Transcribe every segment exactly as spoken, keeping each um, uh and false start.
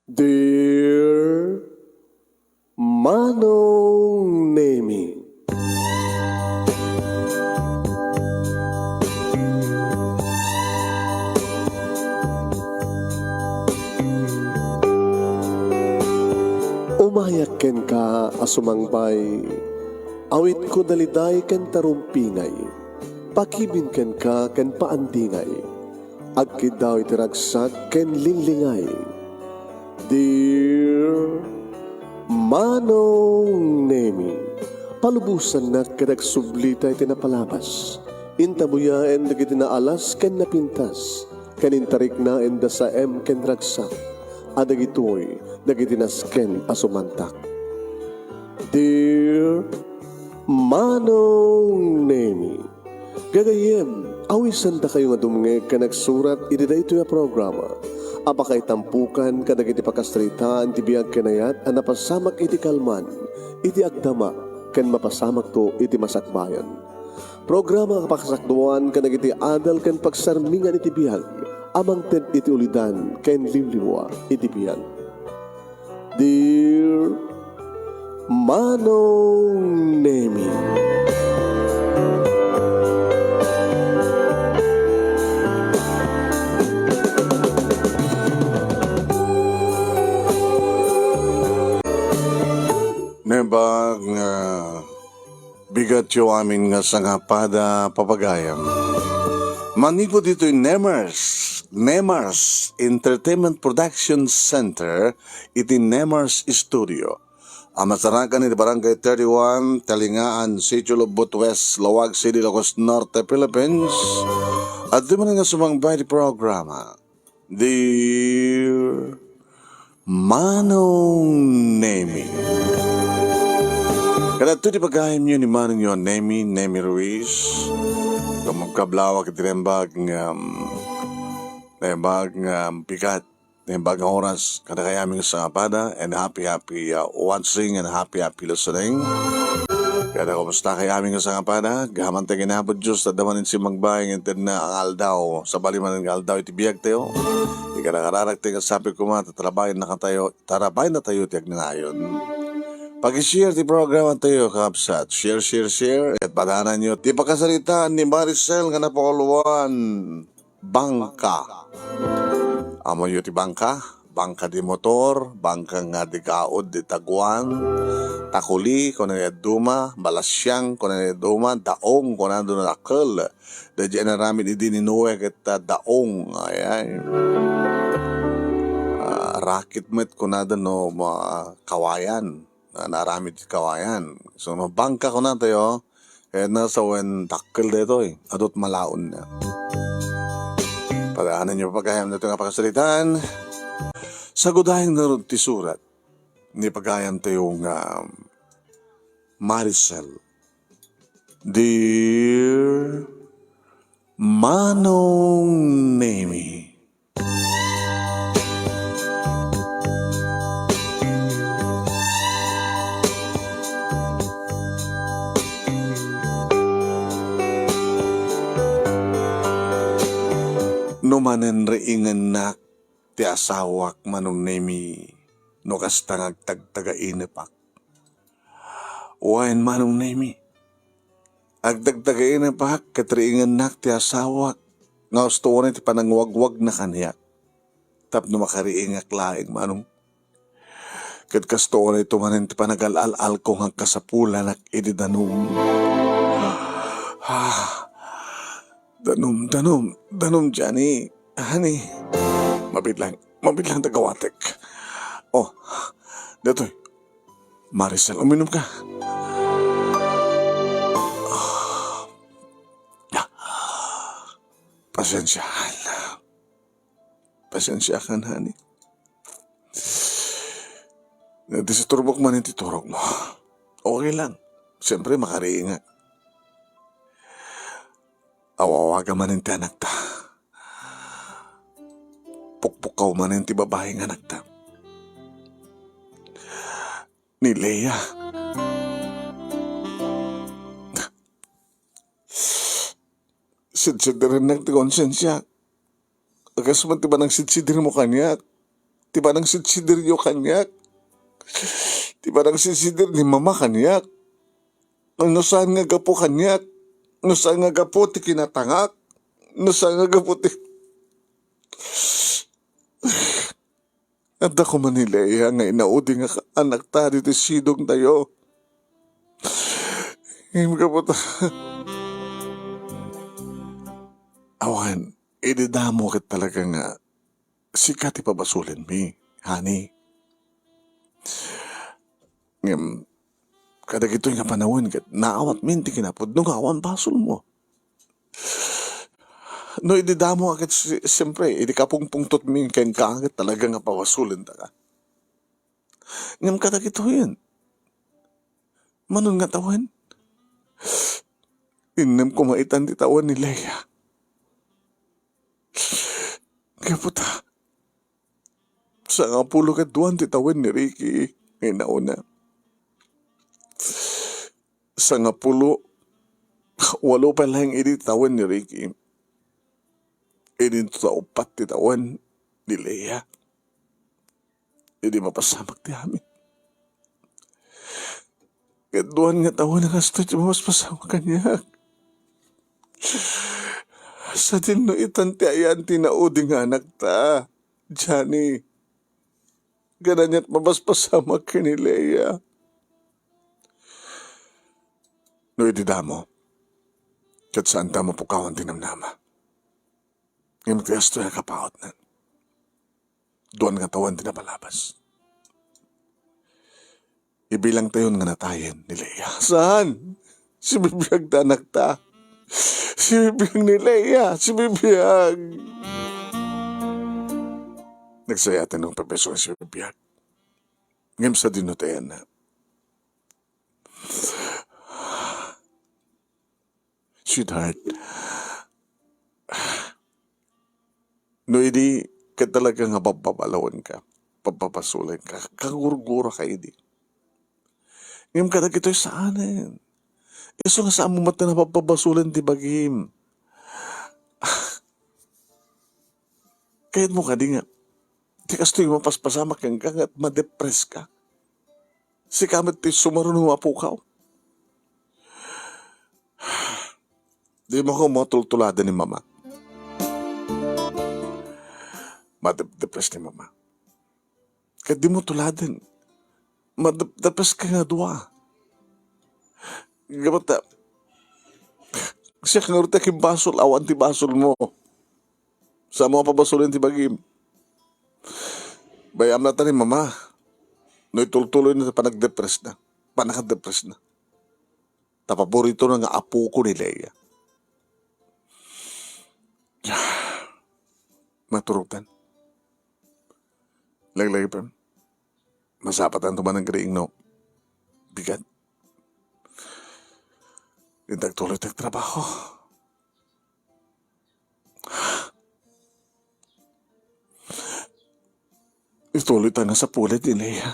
Dear Manong Nemi. Umayak kenka a sumangbay, awitko daliday ken tarumpingay, pakibin kenka ken paandingay, agkiddaw iti ragsak ken linglingay. Dear Manong Nemi, palubosannak ket agsublita iti napalabas. Intabuyaen dagiti naalas ken napintas, ken intariknaen da saem ken ragsak, a dagitoy dagiti nasken a sumantak. Dear Manong Nemi, gagayyem, awisendakayo nga dumngeg ken agsurat iti daytoy a programa a pakaitampokan kadagiti pakasaritaan ti biag ken ayat a napasamak iti kalman, iti agdama, ken mapasamakto iti masakbayan. Programa a pakasakduan kadagiti adal ken pagsarmingan iti biag a mangted iti ulidan ken liwliwa iti biag. Dear Manong Nemi. Naimbag nga bigatyo amin nga sangapada, papagayam. Manipud ditoy Nemars, Nemars Entertainment Production Center, iti Nemars Studio a masarakan iti Barangay thirty-one, Talingaan, Sitio Lubot West, Laoag City, Ilocos Norte, Philippines. Adtoy manen nga sumangbay ti programa, Dear Manong Nemi. Kadagitoy ti pagayamyo ni Manongyo a Nemi, Nemi Ruiz. Ket mangkablawak iti naimbag nga, naimbag nga bigat, naimbag nga oras, kadakayamin nga sangapada, and happy, happy, uh, watching and happy, happy listening. Kada kumusta kayamin nga sangapada? Gaman ti ginapod Diyos, ta adda manen simangbay nga intedna nga aldaw, sabali manen nga aldaw iti biagtayo. Iti karakararagtayo, sapay koma, tatrabayan na katayo, tarabayan na tayo ti agnanayon. Pag-share ti programa tayo, kabsat. Share, share, share. Ket padananyo ti pakasaritaan ni Maricel nga napauluan. Bangka. Amoyo ti bangka? Bangka di motor, bangka nga di kaud di taguan, takuli, kuna ni Duma, balasiang, kuna ni Duma, daong, kuna ni Duma, dakkel. Daydi a naramid idi ni Noe ket, ah, daong, ay, ay. Ah, rakit met kunada no ma-, kawayan. Ah, naramid ti kawayan. So, no bangka kunatayo, ket no sawen dakkel daytoy, adut malaon na. Padaananyo pagayam daytoy nga pakasaritaan. Sagudayen ngarud ti surat ni pagayamtayo nga Maricel. Dear Manong Nemi. No manen riingennak ti asawak, Manong Nemi, no kasta nga agtagtagainepak. Wen, Manong Nemi, agtagtagainepak ket riingennak ti asawak nga usto unay ti panangwagwagna kaniak tapno makariingak laeng, Manong. Ket kasto unayto manen ti panagal-al-alko nga kasapulanak idi danum. Ah, danum, danum, danum, Johnny. Honey, mabitlang, mabitlang dagawatek. Oh, datoy. Maricel, uminom ka. Pasensyahan. Pasensyakan, honey. Nadisiturbok man ti turog mo. Okay lang. Siyempre, makariingak. Awawaga man ti anakta. Pukpukaw man ti babaeng anakta. Ni Lea. Sidsidirennak ti konsensiak. Akas man ti panangsidsidir mo kaniak. ti panangsidsidiryo kaniak, ti panangsidsidir ni Mama kaniak, no saan nga gapu kaniak, no saan nga gapu ti kinatangak, no saan nga gapu ti Adda koma ni Lea nga inaudi nga anakta ditoy sidongtayo. Ngem gapu ta, awan, idi damo ket talaga nga sika ti pabasulenmi, honey. Ngem, kadagitoy nga panawen ket naawatmin ti kinapudno nga awan basolmo. No idi damo a ket si-, siyempre, idi kapungpungtotmi kenka ket talaga nga pabasolentaka. Ngem kadagitoyen, manon nga tawen? Innem koma itan ti tawen ni Lea. Gapu ta, sangapulo ket duan ti tawen ni Ricky nga inauna. Sangapulo, walo pay laeng idi ti tawen ni Ricky. Idinto ta uppat ti tawen ni Lea. Idi mapasamak ti amin. Ket duan nga tawen a kastoy ti mapasamak kaniak. Sadino itan ti ayan ti naudi nga anakta, Johnny? Gapu ta aniat mapaspasamak ken ni Lea. No idi damo, ket saanta mapukawan ti namnama. Ngem ti kastoy a kapautnan, duan nga tawen ti napalabas. Ibilangtayon nga natayen ni Lea. Saan? Sibibiag ta anakta. Sibibiag ni Lea. Sibibiag. Nagsayaat no papeso nga sibibiag. Ngem sadino ti ayanna? Sweetheart, no idi ket talaga nga pabbabaloenka, pabbabasolenka, kagurguraka idi. Ngem kadagitoy saanen. Isu nga saanmo met nga pabbabasolen ti bagim. Kayatmo kadi nga, ti kastoy mapaspasamak kenka nga madepreska. Sika met ti sumaruno nga apokaw. Dimo koma tultuladen ni Mama. Madep-, depres ni Mama. Ket dimo tuladen. Madep-, depreska nga dua. Gapu ta, siak ngarud ti agimbasol, awan ti basolmo. Saanmo a pabasolen ti bagim. Bay-am latta ni Mama no itultuloyna ti panagdepresna, pannakadepresna. Ta paboritona nga apoko ni Lea. Maturogtan. Laglagipem. Masapatanto manen kadi no bigat. Intak tuloy ti trabaho. Ituloyta nga sapulen ni Lea.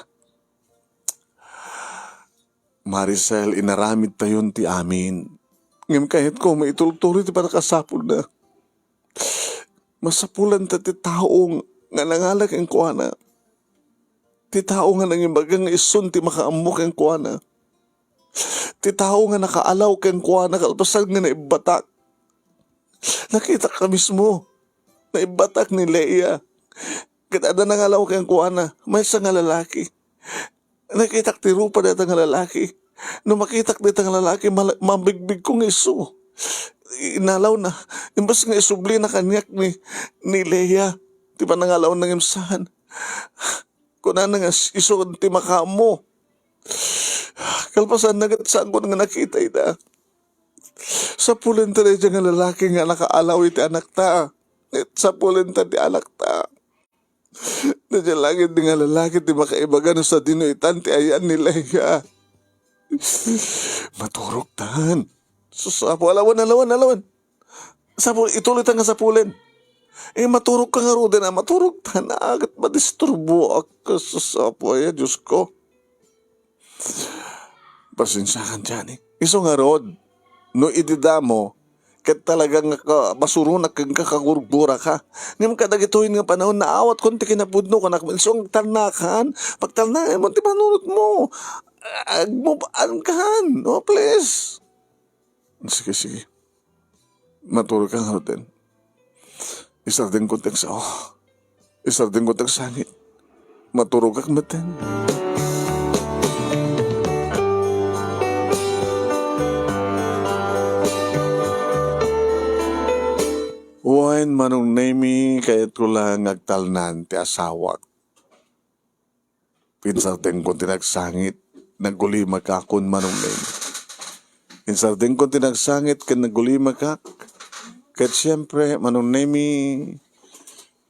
Maricel, inaramidtayon ti amin. Ngem kayatko nga itultuloy ti pannakasapulna. Masapulanta ti tao nga nangala kenkuana. Ti tao nga nangibaga nga isun ti makaammo kenkuana. Ti tao nga nakaalaw kenkuana kalpasan nga naibbatak. Nakitak a mismo. Naibbatak ni Lea. Ket adda nangalaw kenkuana, maysa nga lalaki. Nakitak ti rupa dayta nga lalaki. No makitak dayta nga lalaki, mal-, mabigbigko nga isu. Inalawna. Imbes nga isublina kaniak ni, ni Lea ti panangalawna ngem saan. Kunana nga is-, isu ti makaammo. Kalpasanna ket saanko nga nakita ida. Sapulenta daydiay nga lalaki nga nakaalaw iti anakta. Sapulenta ti anakta. Daydiay langit nga lalaki ti makaibaga no sadino itan ti ayan ni Lea. Maturogtan. Sus, Apo, alawen, alawen, alawen. Sapul, ituloyta nga sapulen. Eh, maturogka ngaruden a, maturogtan a, ket madisturboak. Sus, Apo, ay, Diosko. Pasensiakan, Johnny. Isu ngarud, no idi damo, Ket talaga nga ka-, basuronak ken kakagurguraka. Ngem kadagitoy nga panawen, naawatkon ti kinapudno, kunak, isu nga agtalnakan, pagtalnaenmo ti panunotmo. Agmove on kan. Oh, please. Sige, sige. Maturog ka ngaruden. Isardengko ti agsao. Isardengko ti agsangit. Maturogak metten. Wen, Manong Nemy, kayatko la nga agtalnan ti asawak. Insardengko ti nagsangit, nagulimakakon, Manong Nemy. Insardengko ti nagsangit ken nagulimakak. Ket siempre, Manong Nemy,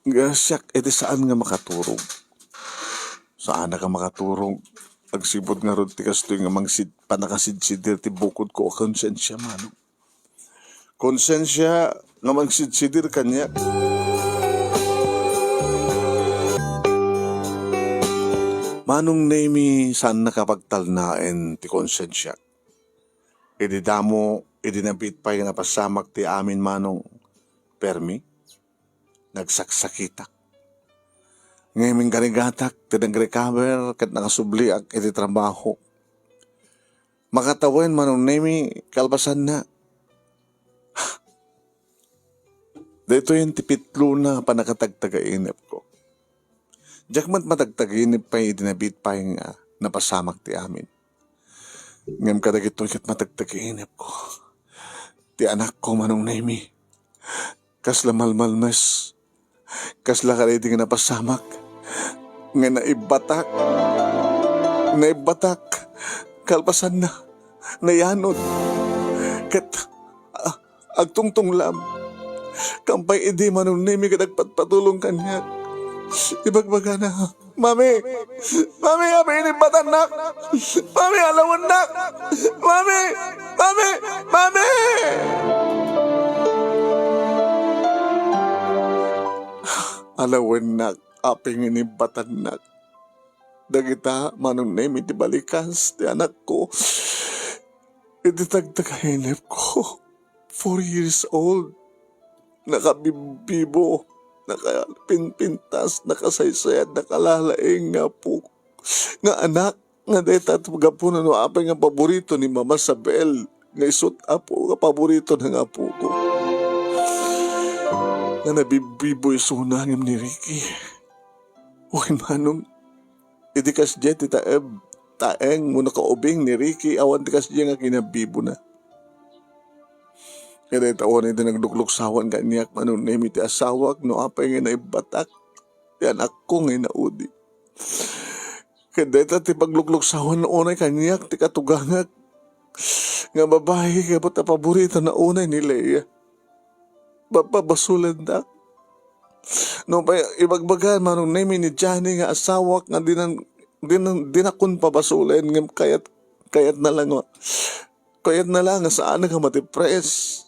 nga siak iti saan nga makaturog. Saanak a makaturog. Agsipud ngarud ti kastoy nga mangsid-, pannakasidsidir ti bukodko a konsensia, Manong. Konsensia nga mangsidsidir kaniak. Manong Nemy, saannak a pagtalnaen ti konsensiak. Idi damo, idi nabiit pay nga napasamak ti amin, Manong, permi, nagsaksakitak. Ngem inggarigatak ti nag-recover ket nakasubliak iti trabaho. Makatawen, Manong Nemy, kalpasanna. Daytoyen ti pitlona a pannakatagtagainepko. Diak met matagtaginep pay idi nabiit pay nga napasamak ti amin. Ngem kadagitoy ket matagtagainepko. Ti anakko, Manong Nemy. Kasla malmalmes. Kasla kadaydi nga napasamak. Nga naibbatak. Naibbatak. Kalpasanna. Nayanod. Ket, ah, agtungtunglam. Kampay idi, Manong Nemy, ket agpatpatulong kaniak. Ibagbagana, "Mami! Mami, apay inibbatannak! Mami, alawennak! Mami! Mami! Mami!" Alawennak, apay nga inibbatannak. Dagita, Manong Nemy, ti balikas ti anakko. Iti tagtagainepko, four years old, nakabibbibo, nakapinpintas, nakasaysayat, nakalalaing nga apo, nga anak, nga dayta ti gapuna no apay nga paborito ni Mama Sabel, nga isut apo nga paborito na nga apoko. Nga nabibbibo isuna ngem ni Ricky. Uy, Manong, idi kasdiay ti taeb, taeng wenno kaubing ni Ricky, awan ti kasdiay nga kinabibona. Ket dayta unay ti naglukluksawan kaniak, Manong Nemy, ti asawak, no apay nga naibbatak ti anakko nga inaudi. Ket dayta ti paglukluksawan unay kaniak ti katugangak nga babai, ket paborito na unay ni Lea. Papabasolendak. No pay ibagbaga, Manong Nemy, ni Johnny nga asawak nga dinan, dinan, dinakon pabasolen, ngem kayat, kayat na lang, kayat na lang nga saan nga matipres.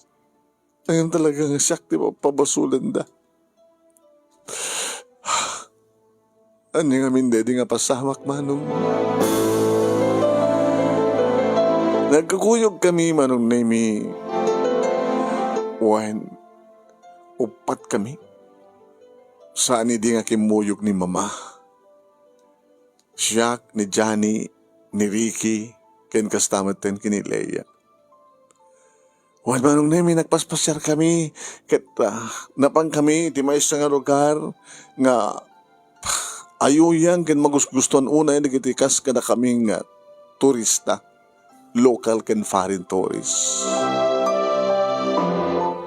Ngem talaga nga siak ti papabasolenda. Ania ngamin daydi nga pasamak, Manong? Nagkukuyog kami, Manong Nemy. Wen, uppat kami. Saan idi nga kimmuyog ni Mama. Siak, ni Johnny, ni Ricky, ken kasta metten ken ni Lea. Wen, Manong Nemy, nagpaspasiar kami, ket, ah, napan kami iti maysa nga lugar nga ayuyan ken magusgustuan unay dagiti kas kadakami nga turista, local ken foreign tourists.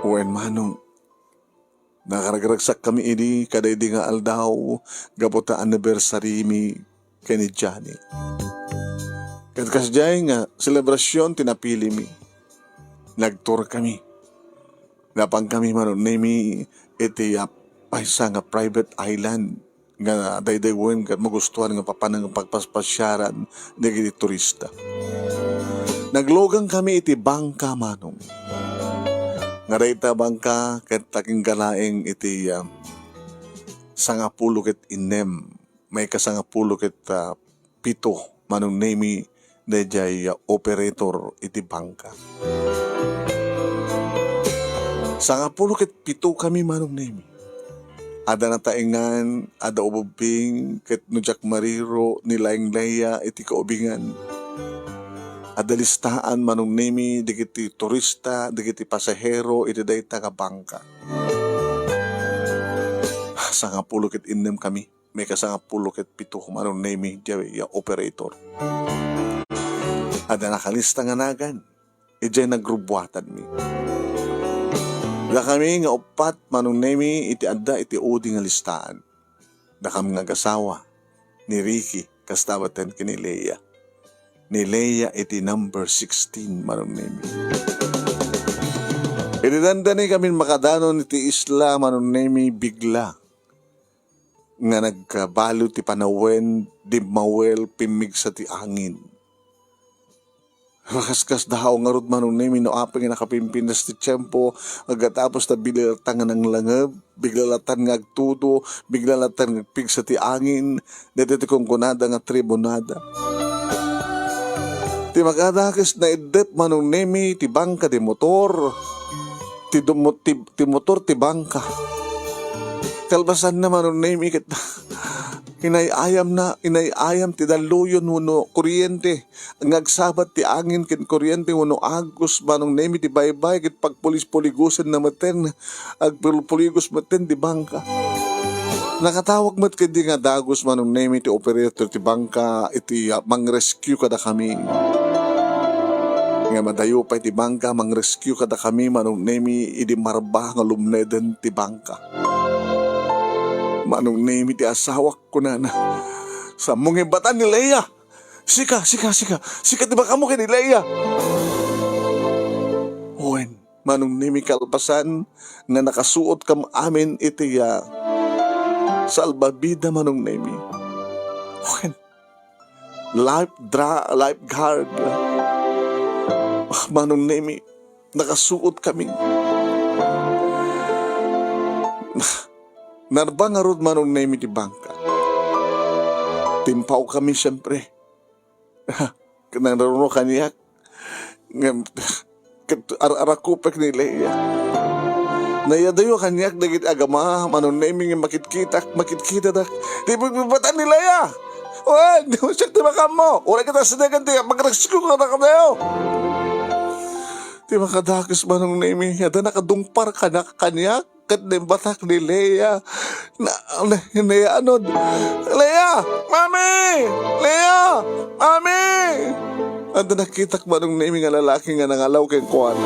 Wen, Manong, nakaragragsak kami idi kadaydi nga aldaw gapu ta anniversary mi ken ni Johnny. Ket kasdiay nga selebrasion ti napili mi. Nagtour kami. Napan kami, Manong Nemy, iti, ah, maysa nga private island nga daydayawen ket magustuhan nga papanen nga pagpaspasiaran dagiti turista. Naglugang kami iti bangka, Manong. Nga dayta bangka ket akinggalaing iti, ah, sangapulo ket innem, maikasangapulo ket, ah, pito, Manong Nemy, daydiay, ah, operator iti bangka. Sangapulo ket pito kami, Manong Nemi. Adda nataengan, adda ububbing, ket no diak mariro, ni Laeng Leia iti kaubingan. Adda listaan, Manong Nemi, dagiti turista, dagiti pasahero iti dayta nga bangka. Sangapulo ket innem kami, maikasangapulo ket pito, Manong Nemi, diay ya operator. Adda nakalista nga nagan. Idiay nagrubuatanmi. Dakami nga uppat, Manong Nemi, iti adda iti udi nga listaan. Dakam nga agasawa, ni Ricky, kasta met ken ni Leia. Ni Leia iti number sixteen, Manong Nemi. Iti dandani kamin makadanon iti isla, Manong Nemi, bigla nga nagkabalo ti panawen, dimmawel, pimmigsa ti angin. Nakaskasdaaw ngarud, Manong Nemi, no apay nga nakapimpinas ti tiempo, aggatapos ta bigla latta nga nanglangeb, bigla latta nga agtudo, bigla latta nga agpigsa ti angin, daytoy ti kunkunada nga tribunada. Ti makadakes, naiddep, Manong Nemi, ti bangka ti motor, ti dumo-, ti, ti motor ti bangka. Kalpasanna, Manong Nemi, ket inay-ayamna, inay-ayam ti dalluyon wenno kuryente. Nga agsabat ti angin ken kuryente wenno agus, Manong Nemi, ti baybay ket pagpulis-puligosenna metten, agpulpuligos metten ti bangka. Nakatawag met ketdi nga dagus, Manong Nemi, ti operator ti bangka iti, ah, mangrescue kadakami. Nga madayo pay ti bangka, mangrescue kadakami, Manong Nemi, idi marba nga lumneden ti bangka. Manong Nemi, ti asawak, kunana. Sammong imbatan ni Leia. Sika, sika, sika. Sika ti makammo ken ni Leia. Wen, Manong Nemi, kalpasan nga nakasuotkam amin iti, ah, salbabida, Manong Nemi. Wen, life dra-, lifeguard. Ah, Manong Nemi, nakasuot kami. Narba ngarud, Manong Nemi, ti bangka. Timpaw kami, siempre. Ket nangruno kaniak. Ngem, ket ar-, arakupek ni Leia. Nayadayo kaniak dagiti agama, Manong Nemi, nga makitkitak, makitkitadak. Di magbatan ni Leia. Wen, di mo siak ti makammo. Uray ket asidegen ti magrescue kadakayo. Ti makadakes, Manong Nemi, adda nakadungpar kanak-, kaniak. Ket naimbatak ni Leia. Na, na, nayaanod. "Leia! Mami! Leia! Mami!" Adda nakitak, Manong Nemi, nga lalaki nga nangalaw kenkuana.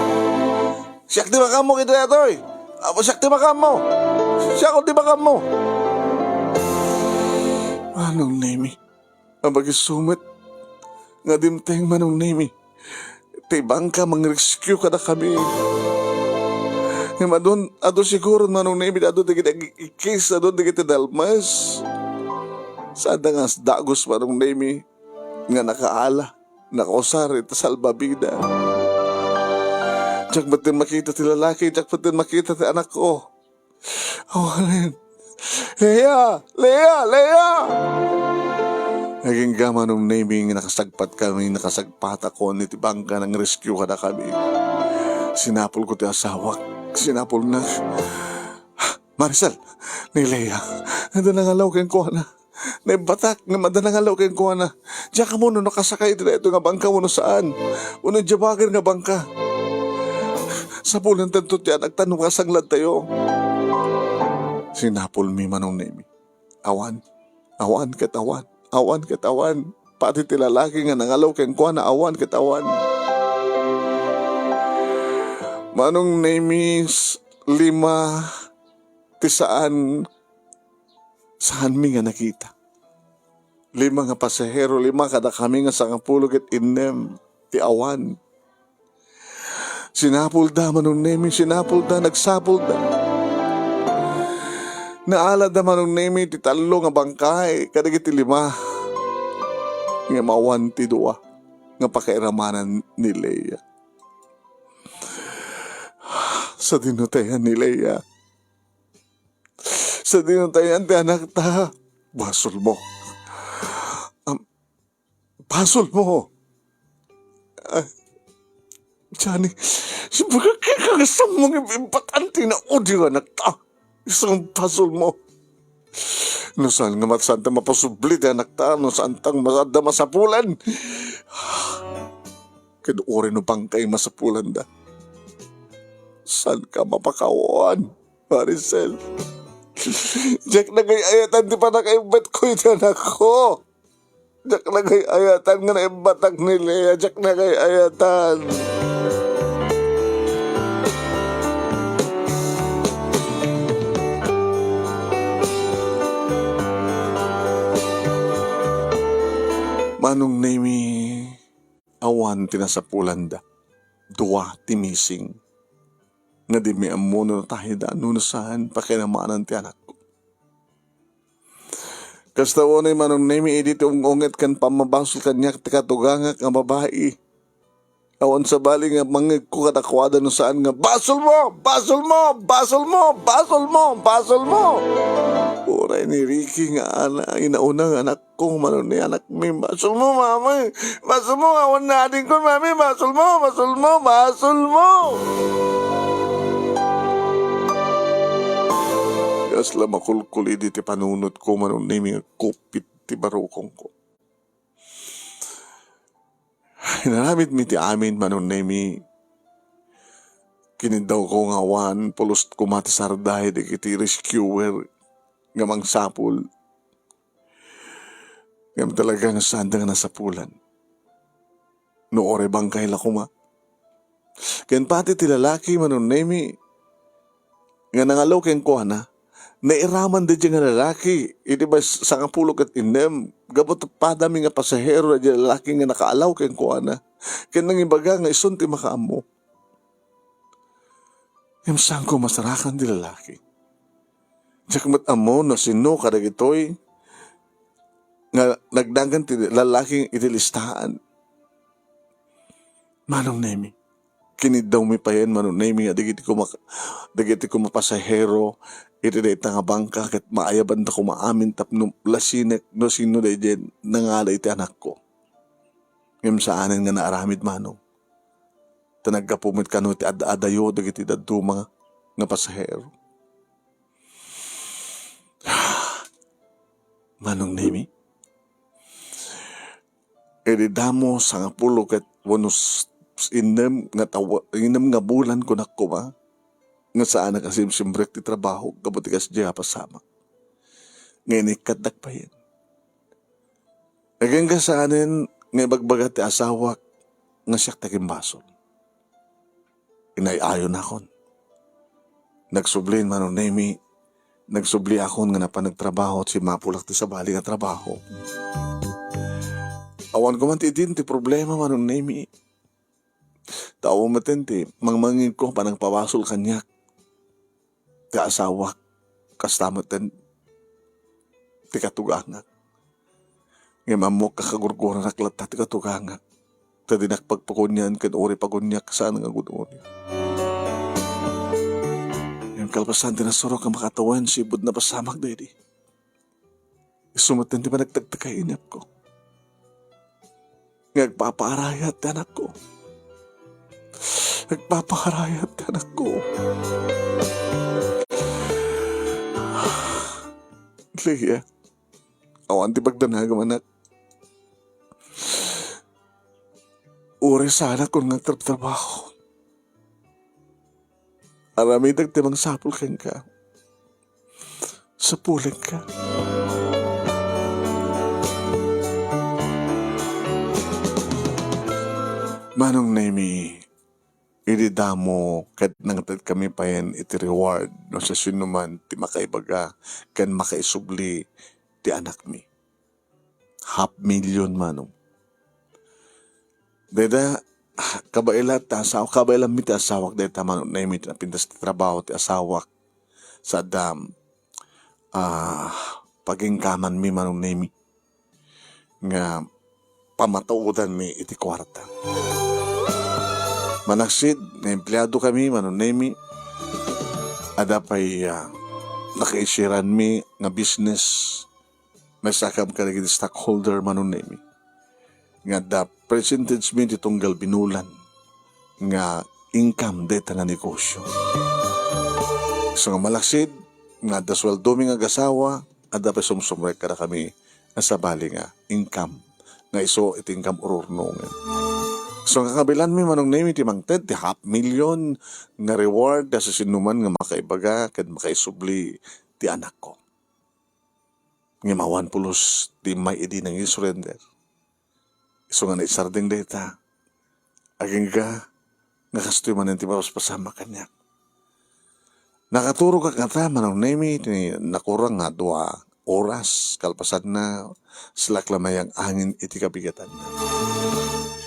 "Siak ti makammo iti daytoy! Apo, siak ti makammo! Siak ti makammo!" Manong Nemi. Abagiso met nga dimteng, Manong Nemi, ti bangka mangrescue kadakami. Ngem adun-, adu siguron, Manong Nemi, adu dagiti ag-ikkis, adu dagiti dalmes. Saan da nga dagus, Manong Nemi, nga nakaala, nakausar iti salbabida. Diak metten makita ti lalaki, diak metten makita ti anakko. Awanen. "Leia! Leia! Leia!" Agingga, Manong Nemi, nga nakasagpatkami, nakasagpatakon iti bangka nangrescue kadakami. Sinapulko ti asawak. Sinapulna. "Maricel, ni Leia, adda nangalaw kenkuana. Naibbatak nga adda nangalaw kenkuana. Diak ammo no nakasakay iti daytoy nga bangka wenno saan. Wenno idiay bagir nga bangka. Sapulantanto ti anak ta no kasangladtayo." Sinapulmi, Manong Nemi. Awan. Awan ket awan. Awan ket awan. Pati ti lalaki nga nangalaw kenkuana, awan ket awan. Manong Nemi, s-, lima ti saan, saanmi nga nakita. Lima nga pasahero, lima kadakami nga sangapulo ket innem ti awan. Sinapulda, Manong Nemi, sinapulda, nagsapulda. Naalada, Manong Nemi, ti tallo nga bangkay kadagiti lima. Ngem awan ti dua nga pakairamanan ni Leia. Sadino ti ayan ni Leia? Sadino ti ayan ti anakta? Basolmo. Am, basolmo. Ah, Johnny, Sibagak ka, kasammo nga ibbatan ti naudi nga anakta. Isu nga basolmo. No saan nga mat-, saanta mapasubli ti anakta, no saanta nga adda masapulan. Ket uray no bangkay masapulanda. Saanka mapakawan, Maricel. Diak nagay-ayatan ti pannakaibbatko iti anakko. Diak nagay-ayatan nga naibbatak ni Lea. Diak nagay-ayatan. Manong Nemi, awan ti nasapulanda. Dua ti missing. Nga dimi ammo no natayda, no saan pakinamanan ti anakko. Kasta unay, Manong Nemi, idi ti ung-unget ken pammabasol kaniak ti katugangak nga babai. Awan sabali nga mangngegko kadakuada no saan nga, "Basolmo! Basolmo! Basolmo! Basolmo! Basolmo!" Uray ni Ricky nga ana, inauna nga anakko, Manong Nemi, anakmi, "Basolmo, mama! Basolmo, awan nadingko, mami! Basolmo! Basolmo! Basolmo!" Kasla makulkul idi ti panunotko, Manong Nemi, nga kupit ti barukongko. Inaramidmi ti amin, Manong Nemi. Kiniddawko nga awan pulos koma ti sarday dagiti rescuer nga mangsapul. Ngem talaga nga saanda nga nasapulan. No uray bangkay la koma. Ken pati ti lalaki, Manong Nemi, nga nangalaw kenkuana, nairaman daydiay nga lalaki iti may sangapulo ket innem, gapu ta padami nga pasahero daydiay lalaki nga nakaalaw kenkuana, ken nangibaga nga isun ti makaammo. Ngem saanko masarakan ti lalaki. Diak met ammo no sinno kadagitoy nga nagdangan ti lalaki iti listaan. Manong Nemi, kiniddawmi payen, Manong Nemi, nga dagiti kuma-, dagiti koma pasahero iti dayta nga bangka ket maayabanda koma amin tapno lasinek no sinno daydiay nangala iti anakko. Ngem saanen nga naaramid, Manong. Ta naggapu met kano ti ad-adayo dagiti dadduma nga pasahero. Manong Nemi, idi damo sangapulo ket wano s-, innem nga taw-, innem nga bulan, kunak koma, nga saanak a simsimrek ti trabaho gapu ti kasdiay a pasamak. Nga inikkatdak payen. Agingga saanen nga ibagbaga ti asawak nga siak ti agimbasol. Inay-ayonakon. Nagsublin, Manong Nemi, nagsubliakon nga napan nagtrabaho, simmapulak ti sabali nga trabaho. Awan koma ti idin ti problema, Manong Nemi. Ta awan metten ti mangmangngegko a panangpabasol kaniak ti asawak, kasta metten ti katugangak. Ngem ammok a kagurguranak latta ti katugangak, ta dinak pagpagunian ken uray paguniak saan nga agun-uni. Ngem kalpasan ti nasurok a makatawen, sipud napasamak daydi. Isu metten ti panagtektek a inepko. Nga agpapaarayat ti anakko. Agpapaarayat ti anakko. Leia, awan ti pagdanagam, anak. Uray saanak nga agtrabtrabaho. Aramidek ti mangsapul kenka. Sapulenka. Manong Nemi, idi damo ket nangtedkami payen iti reward no siasinoman ti makaibaga ken makaisubli ti anakmi. Half million, Manong. Dayta, kabaelan ti asawa, kabaelanmi ti asawak dayta, Manong Nemi, ti napintas ti trabaho ti asawak. Sada, ah, pagingkamanmi, Manong Nemi, nga pamatuodanmi iti kuarta. Manaksid nga empleado kami, Manong Nemi, adda pay, ah, nakaishiranmi nga business. Maisakam kadagiti stockholder, Manong Nemi, nga adda percentage mi ti tunggal binulan nga income dayta nga negosyo. So nga malaksid, nga adda sueldomi nga agasawa, adda pay sumsumrek kadakami nga sabali nga income nga isu iti income ururnongen. So nga kabilanmi, Manong Nemi, ti mangted ti half million nga reward a sasinoman nga makaibaga ken makaisubli ti anakko. Ngem awan pulos ti immay idi nangisurrender. Isu nga naisardeng dayta, agingga nga kastoy manen ti mapaspasamak kaniak. Nakaturogak ngata, Manong Nemi, ti nakurang nga dua oras kalpasanna, salak la mayang-angin iti kabigatanna.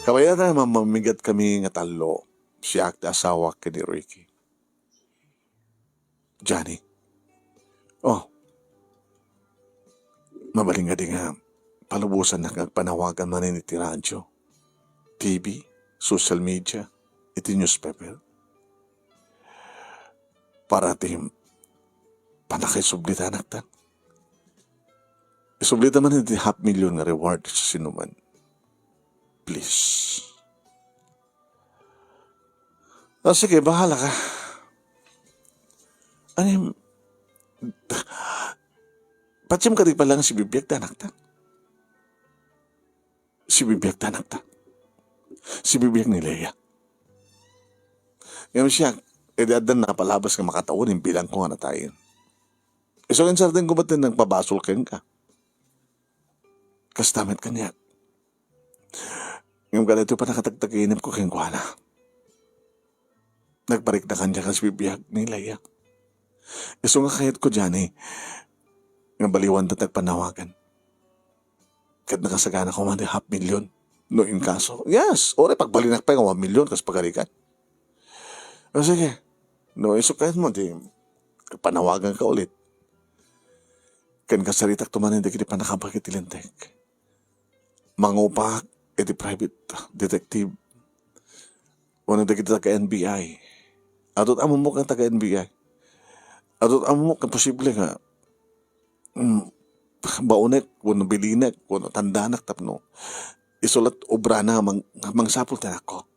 Kabayatan, mamamigat kami nga tallo, siak, ti asawak, ken ni Ricky. Johnny. Oh. Mabalin nga di nga palubosannak nga agpanawagan manen iti radio, T V, social media, iti newspaper. Para ti pannakaisubli ti anakta. Isublita manen iti half million nga reward sa sinuman. Please. Ah, sige, bahala ka. Ano yung... Patsim ka di pa lang si Bibiag ti anakta. Si Bibiag ti anakta. Si Bibiag ni Lea. Ngem siak, iti addan napalabas nga makatawen, imbilang ko nga natayen. Isu nga insardeng ko met ti nagpabasol kenka. Kasta met kaniak. Ngem kadaytoy pannakatagtaginep ko kenkuana. Nagpariknakan diay kas bibiag ni Lea. Isu nga kayatko, Johnny, nga baliwanta ti agpanawagan. Ket nakasagana koma ti half million. No in kaso, yes, uray pagbalinak pay nga one million kas pagarigan. O sige, no isu kayatmo, di panawagan ka ulit. Ken kasaritak to manen dagiti pannakabag iti Linteg. Mangupak iti private detective wenno dagiti taga N B I. Adu ti ammok nga taga N B I. Adu ti ammok nga posible nga, mm, baonek wenno bilinek wenno tandanak tapno isu la ti obrana nga mang-, mangsapul ti anakko.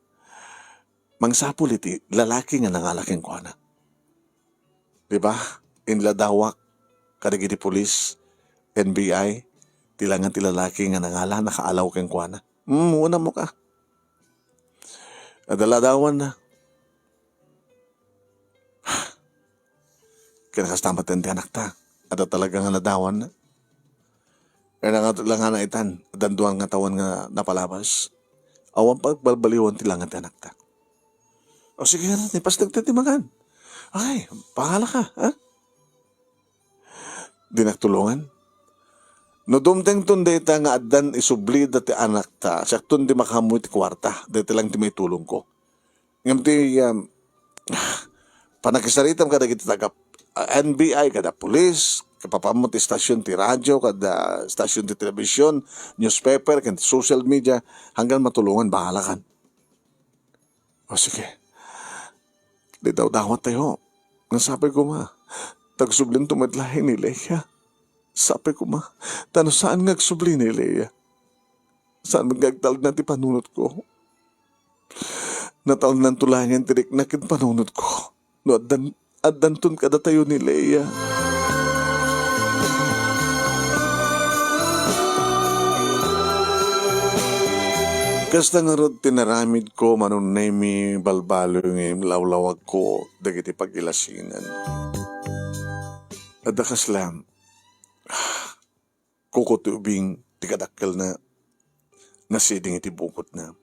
Mangsapul iti lalaki nga nangala kenkuana. Di ba? Inladawak kadagiti pulis, N B I, ti langan ti lalaki nga nangala, nakaalaw kenkuana. Hmm, unam mo ka. Adda ladawanna. Ken kasta met ti anakta. Adda talaga nga ladawanna. Kaya nga, nga naitan, addan dua nga tawen nga napalabas. Awan pagbalbaliwan ti langan ti anakta. O sige, ni pasdek ti makan. Ay, bahala ka, ha? Dinak tulongan. No dumtengton dayta nga addan isublida ti anakta, siakton di makaammo iti kuarta, dayta lang ti maitulongko. Ngem ti, um, pannakisaritam kadagiti taga, ah, N B I, kada pulis, kapapammot ti stasyon ti radyo, kada stasyon ti telebisyon, newspaper, ken social media, hanggan matulongan, bahala kan. O sige. Di daw dawat tayo. Nga sapay koma, tagsublinto met laeng ni Lea. Sapay koma, ta no saan nga agsubli ni Lea, saan met nga agtalna ti panunotko. Natalnanto laengen ti rikna ken panunotko. No addan, addanton kadatayo ni Lea. Kasta ngarud ti naramidko, Manong Nemi, balbaloy nga imlawlawagko dagiti pagilasinan. Adda kasla, kuko ti ubing ti kadakkelna nga siding iti bukotna.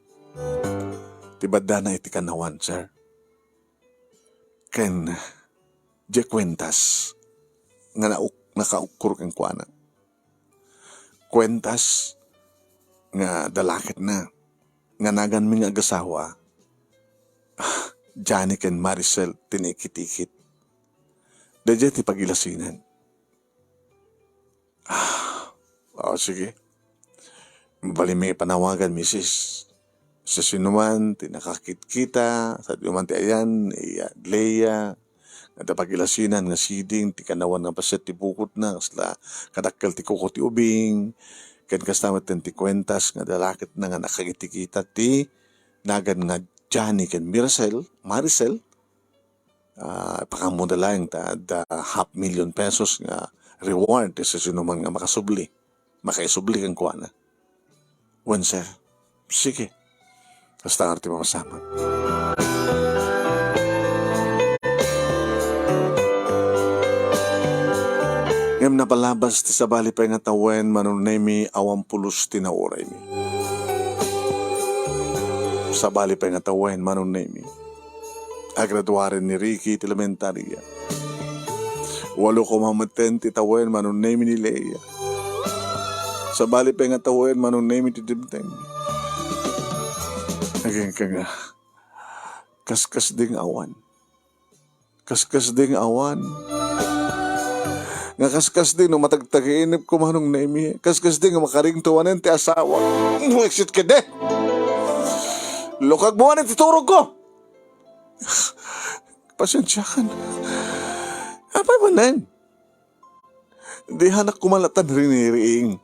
Ti baddana iti kanawan, sir. Ken diay kuentas nga nauk-, nakaukkor kenkuana. Kuentas nga dalaketna nga naganmi nga agasawa, Johnny ken Maricel ti naikit-ikit. Daydiay ti pagilasinan. Ah, o, sige. Mabalinmi panawagan, misis. Sa sinuman ti nakakitkita, sa diman ti ayan, iya, Lea, nga adda pagilasinan nga siding ti kanawan nga paset ti bukotna, kasla kadakkel ti kuko ti ubing, ken kasta met ti kuentas nga dalaketna nga nakakitkita ti nagan nga Johnny ken Miracel, Maricel, ah, ipakammo da laeng ta adda half million pesos nga reward ti siasinoman nga makasubli. Makaisubli kenkuana. Wen, sir. Sige. Kasta nga ti mapasamak. Ngem napalabas ti sabali pay nga tawen, Manong Nemy, awan pulos ti nauraymi. Sabali pay nga tawen, Manong Nemy, agraduaren ni Ricky ti elementaria. Walo koma metten ti tawen, Manong Nemy, ni Lea. Sabali pay nga tawen, Manong Nemy, ti dimteng. Agingga nga, kaskasdi nga awan. Kaskasdi nga awan. Nga kaskasdi no matagtagainepko, Manong Nemy. Kaskasdi nga makaringto manen ti asawa. Buwisit ketdi! Lukagmo manen ti turogko! Pasensiakan. Apay manen? Dihanak koma latta riniriing.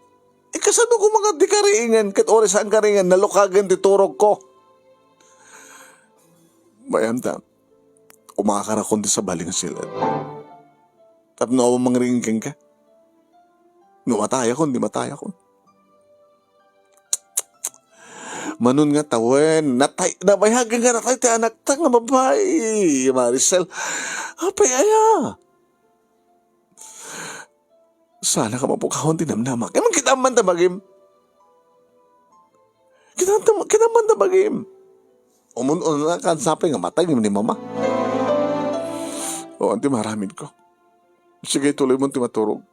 Ikasano koma nga di kariingen ket uray saan kariingen, nalukagen ti turogko. Bayam ta, umakarakon ti sabali nga siled. Tapno awan mangriing kenka. No matayakon, di matayakon. Manon nga tawen, natay-, nabayagen nga natay ti anakta nga babai, Maricel. Apay aya? Saan ka mapukawan ti namnamak. Ngem kitaem man ta bagim. Kitaem ta, kitaem man ta bagim. Umun-unakan sapay nga matay ni mama. O, anti maramidko. Sige, tuloymon ti maturog.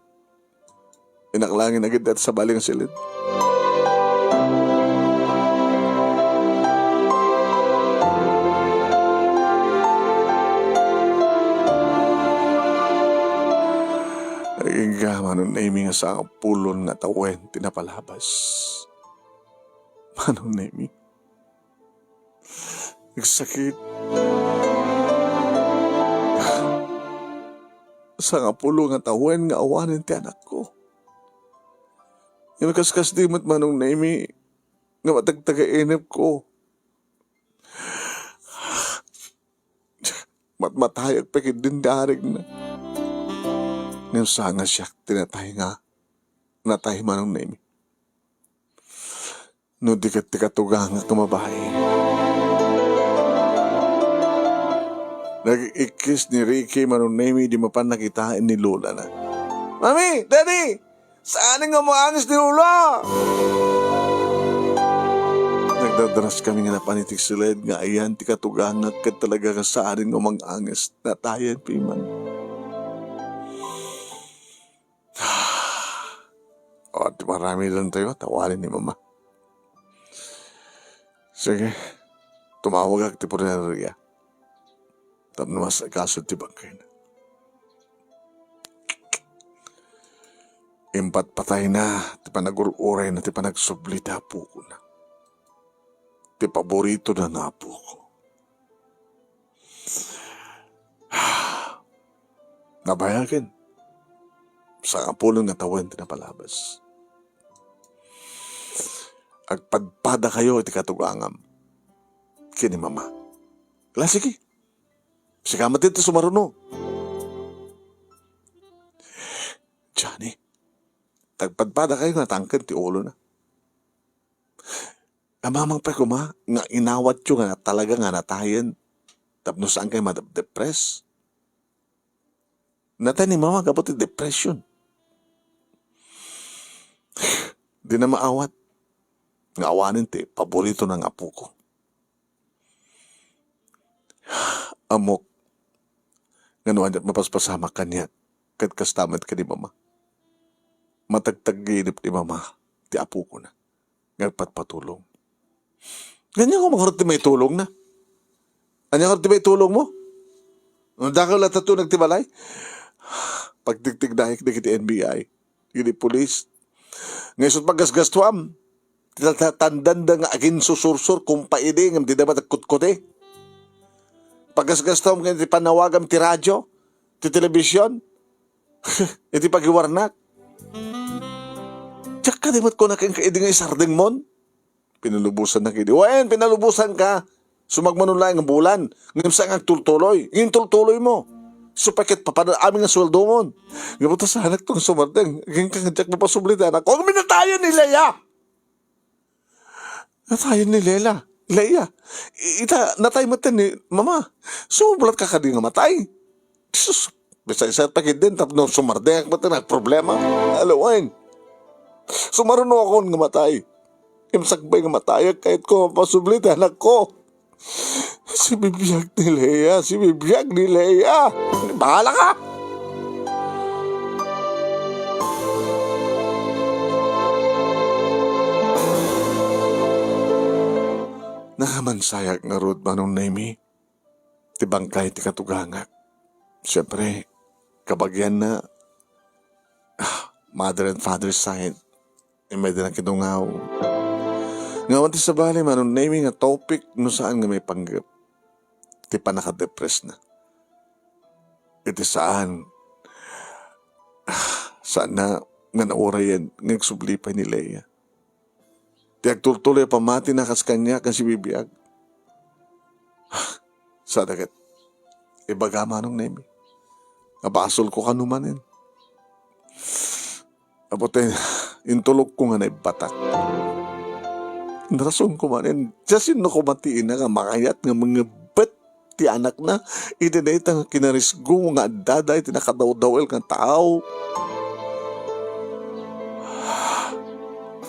Inaklangen agid dayta sabali nga siled. Agingga, Manong Nemy, nga sangapulon nga tawen ti napalabas. Manong Nemy. Nagsakit. Sangapulo nga tawen nga awanen ti anakko. Ngem kaskasdi met, Manong Nemy, nga matagtagainepko. Matmatayak pay ketdin ti arigna. Ngem saan nga siak ti natay nga, natay, Manong Nemy. No di ket ti katugangak nga babai. Nag-ikkis ni Ricky, Manong Nemy, idi mapan nakitaen ni lolana. Mami! Daddy! Saan nga maangis ni lola? Nagdadras kami nga napan iti siled nga ayan ti katugangak ket talaga nga saan nga maangis. Natayen piman. O, ti maramidantayo, tawali ni Mama. Sige, tumawagak ti punerarya tapno maasikaso ti bangkayna. Impatpatayna ti panagur-urayna ti panagsubli ti apokona. Ti paboritona nga apoko. Nabayagen. Sangapulo nga tawen ti napalabas. Agpadpadakayo iti katugangam ken ni Mama. La, sige. Sika met ti sumaruno. Johnny, agpadpadakayo nga tangken ti ulona. Ammom pay koma nga inawatyo nga talaga nga natayen tapno saan kayo madepres. Natay ni Mama gapu ti depression. Dina maawat nga awanen ti paboritona nga apoko. Ammok nga no ania ti mapaspasamak kaniak, ket kasta met ken ni Mama. Matagtagginep ni Mama ti apokona nga agpatpatulong. Ania nga mangarud ti maitulongna? Ania nga ti maitulongmo? No dakkel latta ti uneg ti balay? Pagtigtignaek dagiti N B I, dagiti pulis. Nga isu ti paggasgastuam, ti ta-, ta-, tandanda nga aginsusursur, kumpaidi, ngem dida met agkutkuti. Paggasgastuam ken ti pannawagam ti radio, ti telebision, iti pagiwarnak. Diak kadi met kunak kenka idi nga isardengmon? Pinalubosannak idi. Wen, pinalubosanka. Sumagmano laeng nga bulan, ngem saan nga agtultuloy. Ngem tultuloymo. Isu pay ket papanan amin nga sueldomon. Ngem ta saanakto nga sumardeng. Agingga nga diak mapasubli ti anakko. Ngem natayen ni Lea! Natayen ni Lela. Lea. I-, ita, natay met ni Mama. Sumublat ka kadi nga matay. Jesus, bisan sa takid din, tapno sumardengak met nga agproblema. Alawen. Sumarunokon nga matay. Ngem sakbay nga matayak, kayatko mapasubli ti anakko. Sibibiag ni Lea, sibibiag ni Lea. Bahala ka! Nakamansayak ngarud, Manong Nemy, ti bangkay ti katugangak. Siyempre, kabagianna, ah, mother and father side, immay di nakidungaw. Nga awan ti sabali, Manong Nemy, nga topic no saan nga maipanggep ti pannakadepress na. Iti saan, ah, saan na nga naurayen nga agsubli pay ni Lea. Ti agtultuloy a pammatina kas kaniak nga sibibiag. Sada ket ibaga, Manong Nemy, a basolko kano manen. Apo ta intulogko nga naibbatak. Inrasonko manen, siasino koma ti ina nga makayat nga mangebbet ti anakna iti dayta nga kinarisgo nga addada iti nakadawdawel nga tao.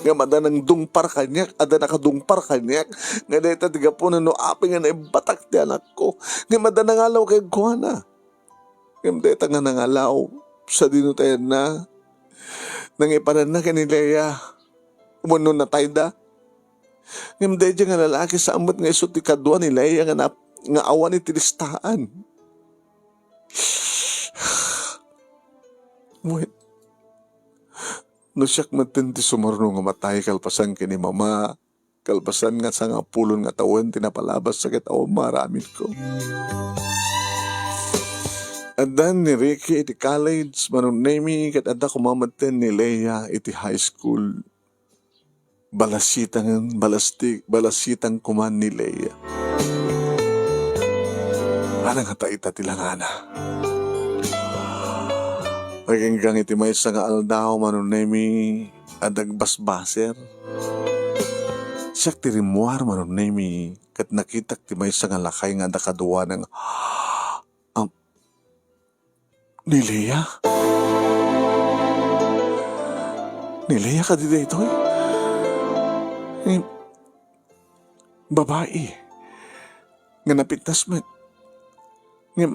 Ngem adda nangdungpar kaniak, adda nakadungpar kaniak, nga dayta ti gapuna no apay nga naibbatak ti anakko. Ngem adda nangalaw kenkuana. Ngem dayta nga nangalaw, sadino ta ayanna? Nangiparanna ken ni Lea, wenno natayda? Ngem daydiay nga lalaki, saan met nga isu ti kadua ni Lea nga nap-, nga awan iti listaan. Wen, no siak metten ti sumaruno nga matay kalpasan ken ni Mama, kalpasan nga sangapulon nga tawen ti napalabas ket awan maaramidko. Addan ni Ricky iti college, Manong Nemy, ket adda koma metten ni Lea iti high school. Balasitang, balasti-, balasitang koma ni Lea. Ano nga ta ita ti langana? Agingga iti maysa nga aldaw, Manong Nemy, a nagbasbaser. Siak ti rimmuar, Manong Nemy, ket nakitak ti maysa nga lakay nga adda kaduana nga, am, ni Lea? Ni Lea kadi daytoy? Ni babai nga napitnas met. Ngem,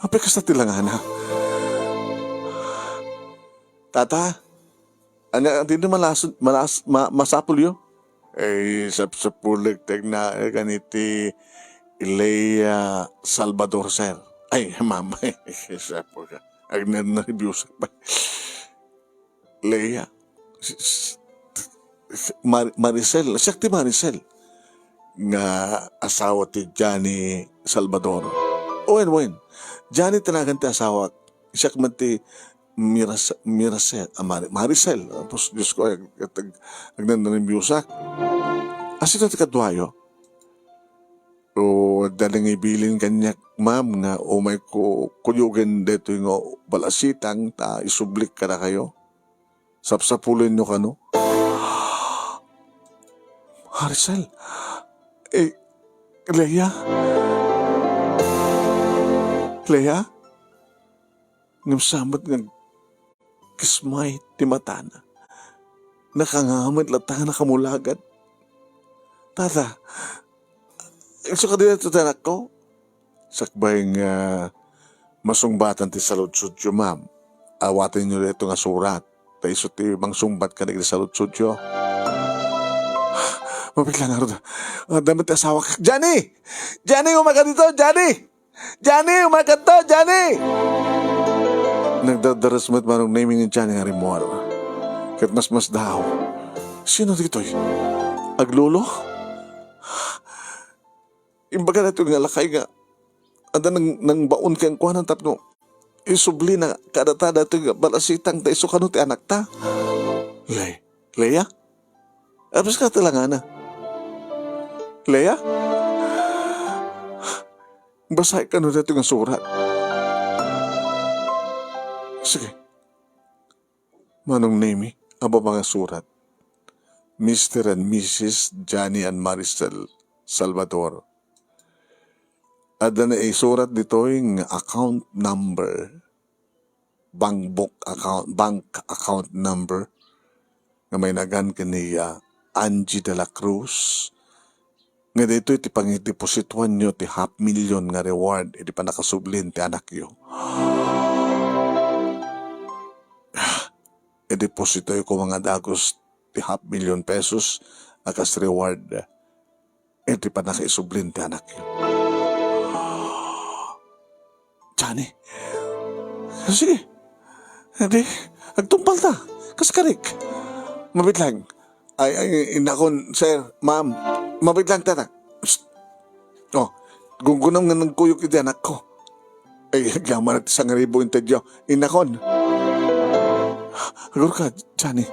apay kasta ti langana? Tata, ania, dino malasod, malas-, ma-, masapulyo? Ay, sapsapulek ti agnaed kaniti Lea Salvador, sir. Ay, mama, sapul ka. Agnernerbiusak pa. Lea. S-, s-, s-, Mar-, Maricel. Siak ti Maricel. Nga asawa ti Johnny Salvador. Wen, wen. Johnny ti nagan ti asawak. Siak met ti Miras-, Mirasel, ah, Mari-, Maricel. Tapos, Diyos ko, ag-, ag-, ag-, agnanarimbiusak. Asino ti kaduayo? O, adda nangibilin kaniak, ma'am, nga umayko kuyogen daytoy nga balasitang ta isublik kadakayo. Sapsapulenyo kano. Maricel, eh, Lea? Lea? Ngem saan met nga agkismay ti matana. Nakangamet latta nga nakamulagad. Tata, isu kadi daytoy ti anakko? Sakbay nga masungbatan ti saludsodyo, ma'am, awatenyo daytoy nga surat. Ta isu ti mangsungbat kadagiti saludsodyo. Mapigla ngarud. Ah, dayta met ti asawak. Johnny! Johnny, umayka ditoy, Johnny! Johnny, umayka ditoy, Johnny! Nagdardares met Manong Nemy ni Johnny nga rimmuar. Ket masmasdaaw. Sino ditoy? Aglolo? Imbaga daytoy nga lakay nga adda nang, nangbaon kenkuana tapno isublina kadata daytoy nga balasitang ta isu kano ti anakta. Le-, Lea? Apay kasta ti langana? Lea? Basaek kano daytoy nga surat. Sige. Manong Nemi, adu a baba nga surat. Mister and Missus Johnny and Maricel Salvador. Adda naisurat ditoy nga account number, bank book account, bank account number nga mainagan ken ni, ah, Angie de la Cruz, nga daytoy ti pangidepositoanyo ti half million nga reward idi pannakasublin ti anakyo. Idepositoyo koma nga dagus ti half million pesos a kas reward idi pannakaisublin ti anakyo. Johnny. Sige. Adi, agtungpal ta. Kaskarik. Mabitlang. Ay, ay, inakon, sir, ma'am. Mabitlang, tatak. Psst. Oh, gunggunam nga nagkuyog iti anakko. Ay, agyaman ti sangribu intedyo. Inakon. Agurka, Johnny.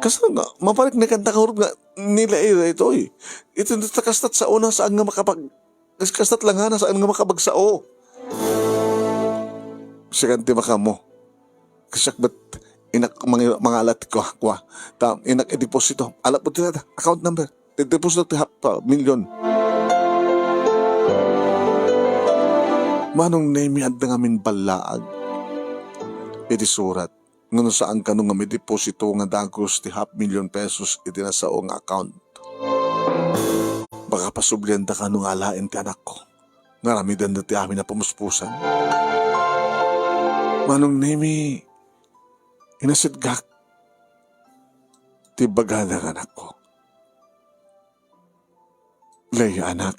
Kasano nga, maparik na kanta ka nga ni Lea daytoy. Iti kastat sa una, saan nga makapag-, kas-, kastat lang nga, saan nga makabagsao. Sikan ti makamo. Kasiak bet inak mangi-, mangalat ko, kwa. Ta, inak ideposito. Alat mo ti account number. Ti deposito ti half a million. Manong Nemi, adda ngamin ballaag iti surat. Ngano saan kano nga mideposito nga dagus ti half million pesos iti nasao nga account? Baka pasublianda kano nga alaen ti anakko nga aramidenda ti amin a pamuspusan. Manong Nemi, inasitgak ti bagada nga anakko. Lea, anak,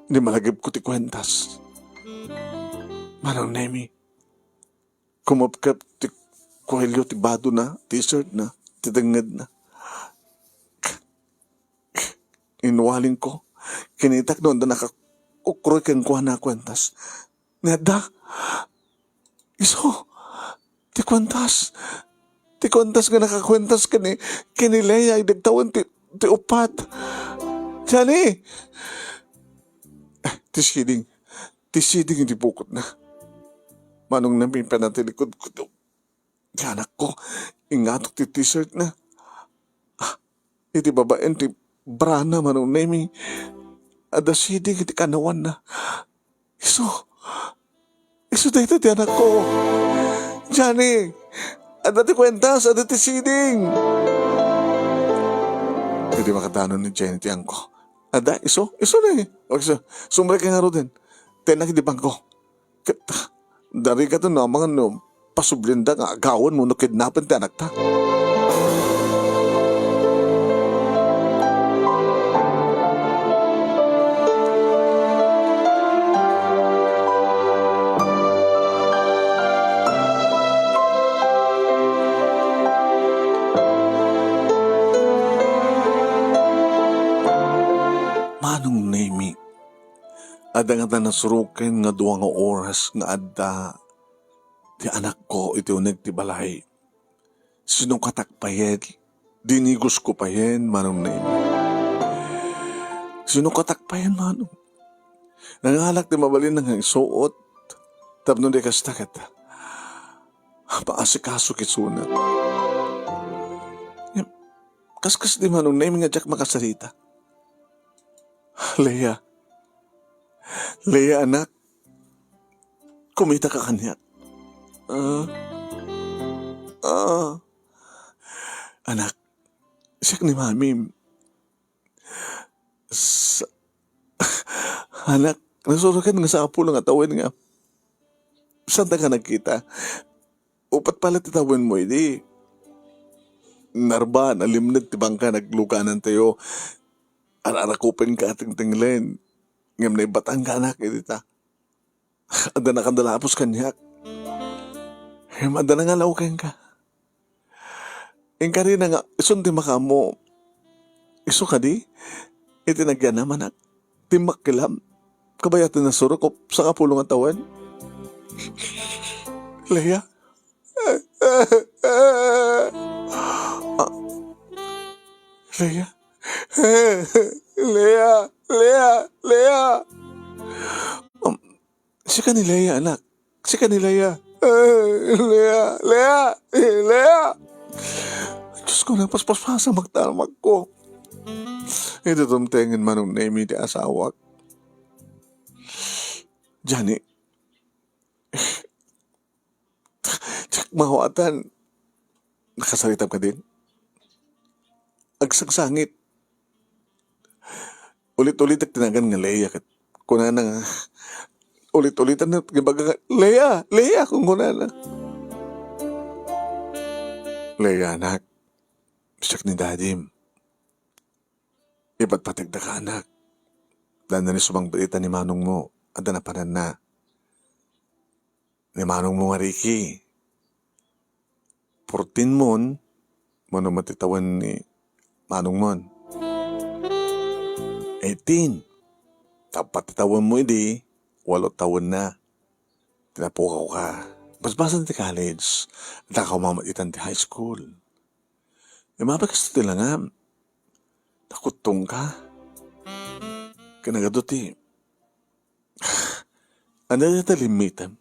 di malagipko ti kuentas. Manong Nemi, kumapkap ti kuelio ti badona, ti shirt na, ti tengngedna. Inwalingko, kinitak no adda nakaukroy kenkuana a kuentas. Ni adda, isu, ti kuentas. Ti kuentas nga nakakuentas ken ni, ken ni Lea idi agtawen ti, ti uppat. Johnny! Eh, ti siding. Ti siding iti bukotna. Manong Nemi, pinatilikod ko ti anakko. Ingatok ti t-shirt na. Ah, iti babaen ti brana, Manong Nemi. Adda siding iti kanawanna. Isu, isu dayta ti anakko. Johnny, adda ti kuentas, adda ti siding. Idi makadanon ni Johnny ti angko. Adda, isu, isu na eh. O, isu, sumrekka ngaruden. Tennak iti bangko. Ket, darigato no amangan no pasublianda nga agawen wenno kidnapen ti anakta. Manong Nemi, adda ngata nasuroken nga dua nga oras nga adda ti anakko iti uneg ti balay. Sinukatak payen, dinigosko payen, Manong Nemi. Sinukatak payen, Manong. Nangalak ti mabalin nga isuot, tapno di kasta ket, paasikaso kitsuna. Ngem, kaskasdi, Manong Nemi, nga diak makasarita. Lea. Lea, anak. Kumitaka kaniak. Ah. Ah. Anak, siak ni Mami. Sa-, anak, nasuroken nga sangapulo nga tawen nga saanka nagkita. Uppat pay la ti tawenmo idi narba, nalimned ti bangka, nagluganantayo. Ar-arakupenka a tengtenglen, ngem naibatangka, anak, iti ta. Adda nakadalapos kaniak. Ngem adda nangalaw kenka. Inkarina nga, isun ti makaammo. Isu kadi? Iti nagyanam, anak. Ti makkilam. Kabayat ti nasurok, sangapulo nga tawen. Lea? Ah, Lea? Lea, Lea, Lea. Um, sika ni Lea, anak. Sika ni Lea. Lea, Lea, Lea. Diyos ko, napaspasamak ta anak ko. Iti tumtengen Manong Nemi ti asawak. Jani, diak mawatan. Nakasaritam kadin? Agsangsangit. Ulit-ulitek ti nagan nga Lea ket kunana nga, ulit-ulitan nga ibaga nga, "Lea! Lea!" kunkunana. "Lea, anak, siak ni Dadim. Ipatpategdaka, anak. Daan ni sumangpet ita ni manongmo, adda napananna. Ni manongmo nga Ricky, fourteen mon, mano met ti tawen ni manongmon? Eighteen. Tappat ti tawenmo idi, walo tawenna. Ti napukawka. Basbasen ti college. Dakaw met itan ti high school. Immapay kastoy ti langam. Nakuttongka. Ken nagadu ti, ania dayta limmitem?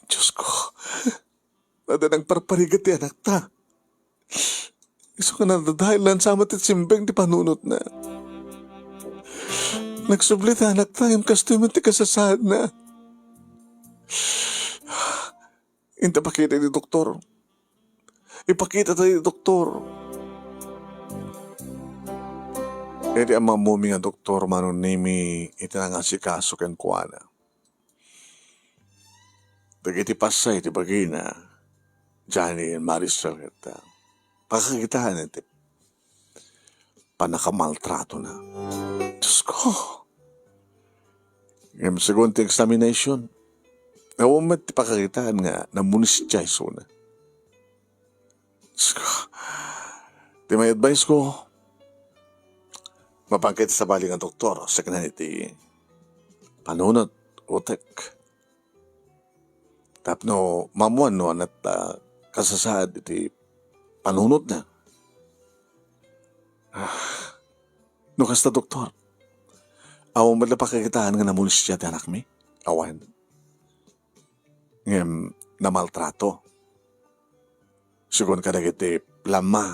Diyos ko, adda nagparparigat ti anakta. Isu nga nadadael, naansamet ti simbeng ti panunotna. Nagsubli ti anakta, ngem kastoy met ti kasasaadna." Inta pakita iti doktor. Ipakita tayo iti doktor. Iti ammom-mi nga doktor, Manong Nemi, iti nangasikaso kenkuana. Dagiti passay ti bagina, Johnny and Marisol, ket, ah, pakakitaan iti pannakamaltratona. Diyos ko! Ngem segun ti examination, awan met ti pakakitaan nga namolestia isuna. Diyos ko! Ti may advice ko, mapanka iti sabali nga doktor, saknana iti panunot, utek. Tapno maammuan no ania ti kasasaad iti panunotna. Ah, no kasta, doktor, awan met la pakakitaan nga namolestia ti anakmi? Awan. Ngem namaltrato. Segun kadagiti lamma,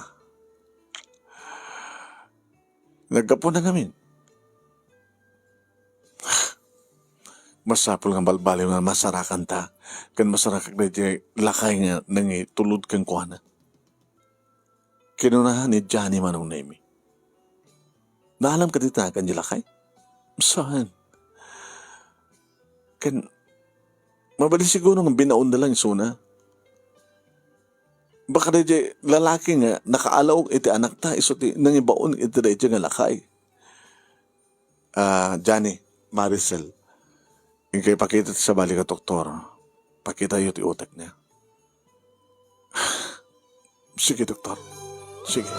naggapu na ngamin. Masapul nga balbaliw nga masarakanta ken masarakak daydiay lakay nga nangitulod kenkuana. Kinuna ni Johnny, Manong Nemi, "Naalam kadi ti nagan diay lakay?" "Saan?" "Ken mabalin siguro nga binaonna lang isuna. Baka daydiay lalaki nga nakaalaok iti anakta isu ti nangibaon iti daydiay nga lakay." Ah, Johnny, Maricel, inka ipakita ti sabali nga doktor. Pakitayo ti utekna. Sige, doktor. Sige.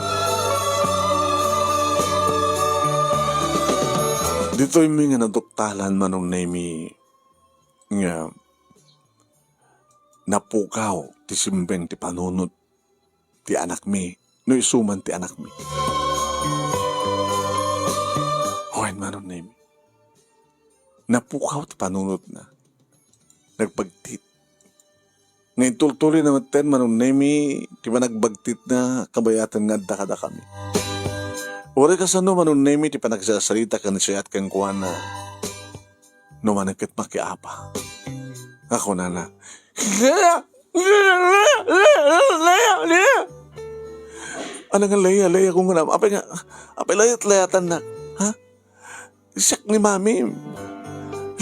Ditoy mi nga naduktalan, Manong Nemi, nga napukaw ti simbeng ti panunot ti anakmi, no isu man ti anakmi. Wen, Manong Nemi, napukaw ti panunotna. Nagbagtit. Nga intultuloy na metten, Manong Nemi, ti panagbagtitna kabayatan nga adda kadakami. Uray kasano, Manong Nemi, ti panagsarsarita ken siak kenkuana. No manen ket makiapa. Nga kunana, "Lea! Lea! Lea! Lea! Lea!" Ano nga Lea, Lea, kung kunam? Apay nga, apay layat-layatannak? Ha? Siak ni Mami.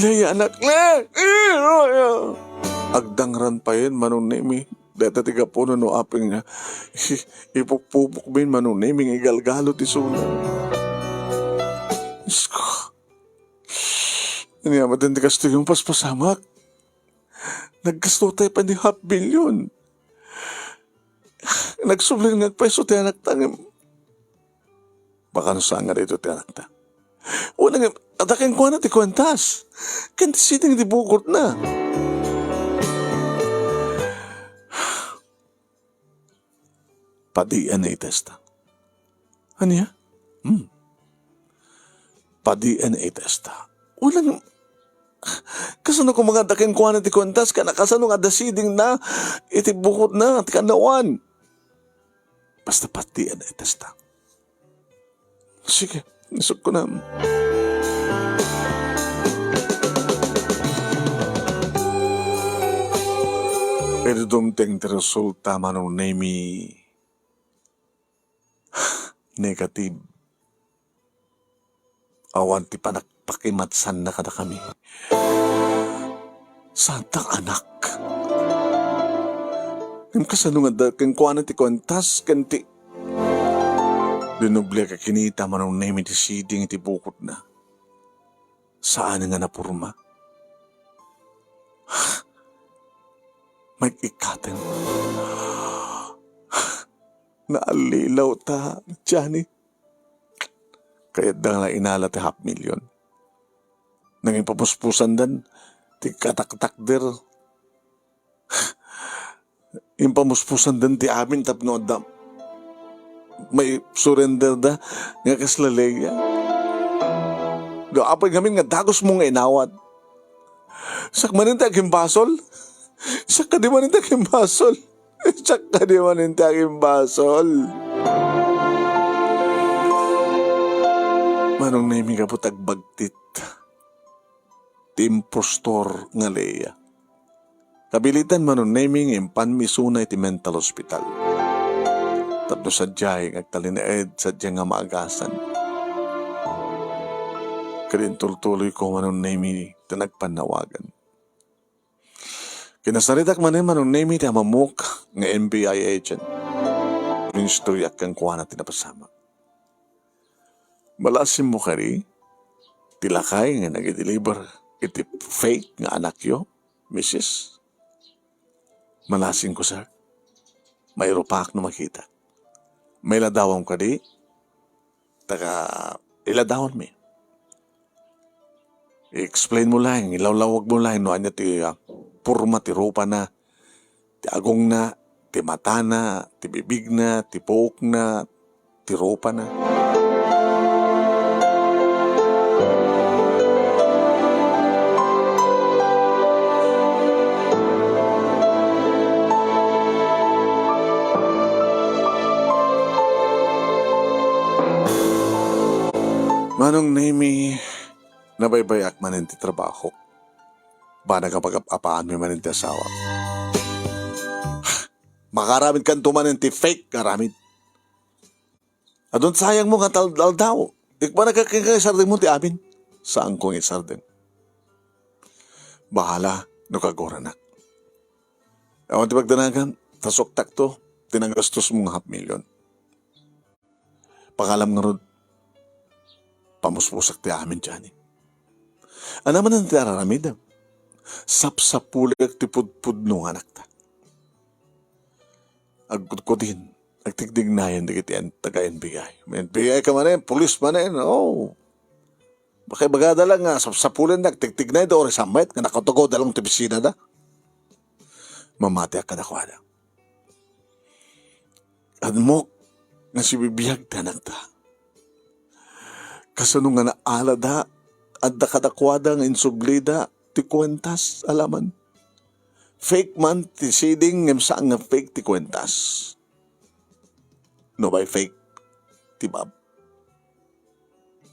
Lea, anak. Lea! Agdangran payen, Manong Nemi. Dayta ti gapuna no apay nga ipupupok min, Manong Nemi, nga igalgalo ti suna. Diyos ko. Ania met ti kastoy nga paspasamak? Naggasto tayo pa ni half billion. Nagsubli nga agpayso ti anakta, ngem baka no saan nga daytoy ti anakta. Wala nga, adda kenkuana ti kuentas. Ken ti siding ti bukotna. Padian na itesta. Ania? Hmm. Pa-D N A testa. Ulang, kasano koma nga adda kenkuana ti kuentas, ken kasano nga adda seedingna iti bukotna, ti kannawan? Basta pa-D N A testa. Sige, isukko na. Idi dumteng ti resulta, Manong Nemy, negative. Awan ti panagpakimatsanna kadakami. Saantak anak. Ngem kasano nga adda kenkuana ti kuentas ken ti... Dinubliak a kinita, Manong Nemy, ti seeding iti bukotna. Saan nga naporma. Maik-ikkaten. Naallilaw ta, Johnny. Kayatda nga inala ti half million. Nangin pamuspusandan ti kataktakder. Impamuspusandan ti amin tapno adda maisurrender da nga kasla Leia. Do apay ngamin nga dagusmo nga inawat. Siak manen ti agimbasol. Siak kadi manen ti agimbasol. Siak kadi manen ti agimbasol. Manong Nemy, gapu ta agbagtit ti impostor nga Leia. Kabilitan, Manong Nemy, nga impanmi isuna iti mental hospital. Tapno sadiay nga agtalinaed, sadiay nga maagasan. Ket intultuloyko, Manong Nemy, ti nagpannawagan. Kinasaritak manen, Manong Nemy, ti amamuek nga N B I agent. Instoriak kenkuana ti napasamak. Malasimmo kadi ti lakay nga nagideliver iti fake nga anakyo, misis? Malasinko, sir. Mairupak no makita. Mailadawam kadi? Taga iladawanmi. I-explain mo laeng, ilawlawag mo laeng no ania ti, ah, porma ti rupana, ti agongna, ti matana, ti bibigna, ti puokna, ti rupana. Manong Nemy, nabaybay-ak manen ti trabahok. Banag a pagap-apaanmi manen ti asawak. Makaaramidkanto manen ti fake nga aramid. Adun sayangmo nga tal-, aldaw. Ikmanaka kenka isardengmo ti amin. Saanko nga isardeng. Bahala no kaguranak. Awan ti pagdanagan, ta suktakto ti nagastosmo nga half million. Pangalam ngarud, pamuspusak ti amin, Johnny. Ania manen ti ar-aramidem? Sapsapulek ti pudpudno nga anakta. Agkudkudin, agtigdignayen dagiti en-, taga N B I. N B I ka manen, pulis manen, oh. Baka ibagada lang nga sapsapulen da, agtigtignay da, o resambet, nga nakatugaw da lang ti bisinada. Mamatiak kadakuada. Ammok nga sibibiag ti anakta. Kasano nga naalada, adda kadakuada nga insublida ti kuentas, alaman. Fake man ti seeding, ngem saan nga fake ti kuentas. No, bay fake ti bab-,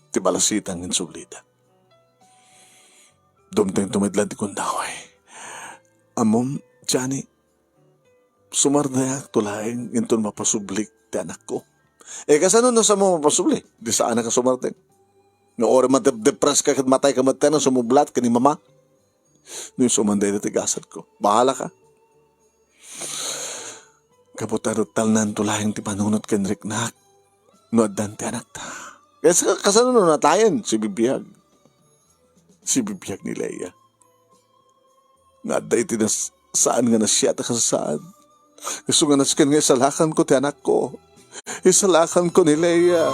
ti balasitang insublida. Dumteng tumedlan ti kundaway. Ammom, Johnny, sumardeakto laeng inton mapasublik ti anakko. Eh, kasano no saanmo mapasubli? Di saanak a sumardeng. No, uray madepdepres ka ket matay ka met, no, sumublat ken ni mama. No, sumanda iti gasatko. Bahala ka. Gapu ta talnaanto laeng ti panunot ken riknak no addan ti anakta. Kaysa kasano no natayen? Sibibiag. Sibibiag ni Leia. Nga adda iti nas-, saan nga nasiat a kasasaad. Isu nga nasken nga isalakanko ti anakko. Isalakanko ni Leia.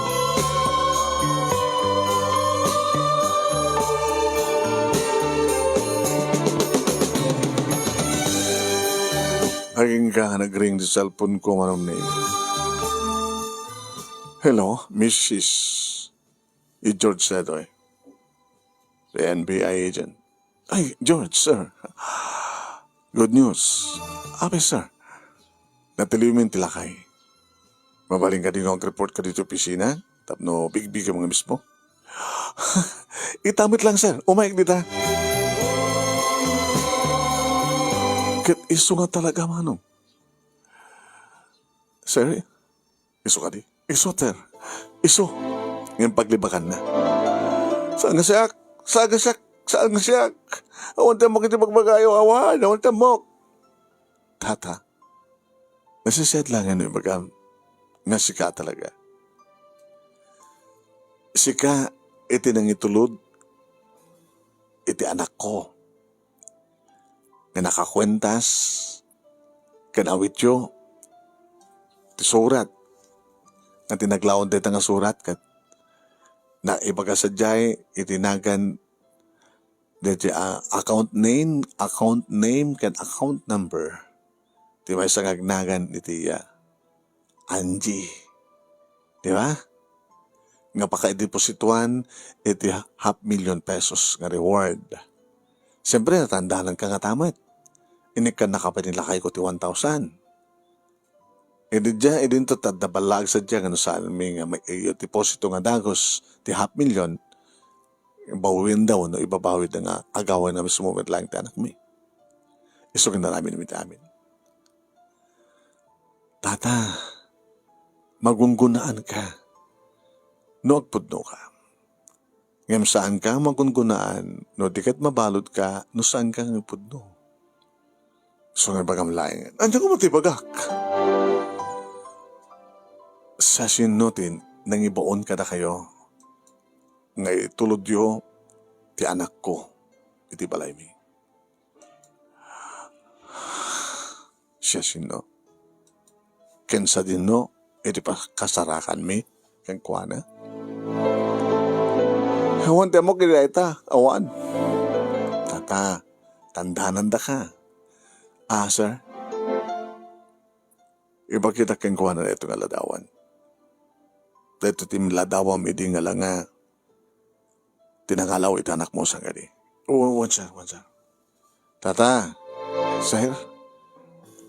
Agingga nga nagring ti cellphone ko, Manong Nemy. Hello, Missus I George daytoy. The N B I agent. Ay, George, sir. Good news. Apay, sir. Natiliwmi ti lakay. Mabalin kadi nga agreport ka ditoy opisina? Tapno bigbigam nga mismo. Ita met lang, sir. Umayag dita. Ket isu nga talaga, Manong. Sir, isu kadi? Isu, sir. Isu. Ngem paglibakanna. Saan nga siak? Saan nga siak? Saan nga siak? Awan ti ammok iti bagbagayo, awan. Awan ti ammok. Tata, nasisiad laeng no ibagam nga sika talaga. Sika iti nangitulod iti anakko nga nakakuentas ken awityo ti surat nga tinaglawon dayta nga surat ket naibaga sadiay iti nagan daytoy, ah, account name, account name, ken account number ti maysa nga agnagan iti, ah, Angie. Di ba? Nga pakaideposituan iti half million pesos nga reward. Siyempre, natandanan ka nga tamet. Inikkannaka pay ni lakayko ti one thousand. Idi dia, idinto ta adda ballaag sadiay nga no saanmi nga may iyo deposito nga dagus ti half million, bawienda wenno ibabawida nga agawen nga mismo met laeng ti anakmi. Isu nga inaramidmi ti amin. Tata, magungguna-anka no agpudnoka. Ngem saanka magungguna-an no di ket mabaludka no saanka nga agpudno. Isu nga ibagam laeng. Ania koma ti ibagak? Siasino ti nangibaon kadakayo nga itulodyo ti anakko iti balaymi? Siasino? Ken sadino iti pakasarakanmi kenkuana? Awan ti ammok iti dayta, awan. Tata, tandanandaka. Ah, sir? Ibagitak kenkuana daytoy nga ladawan. Daytoy ti ladawam idi nga langa ti nangalaw iti anakmo sangadi. Wen, wen, sir, wen, sir. Tata, sir,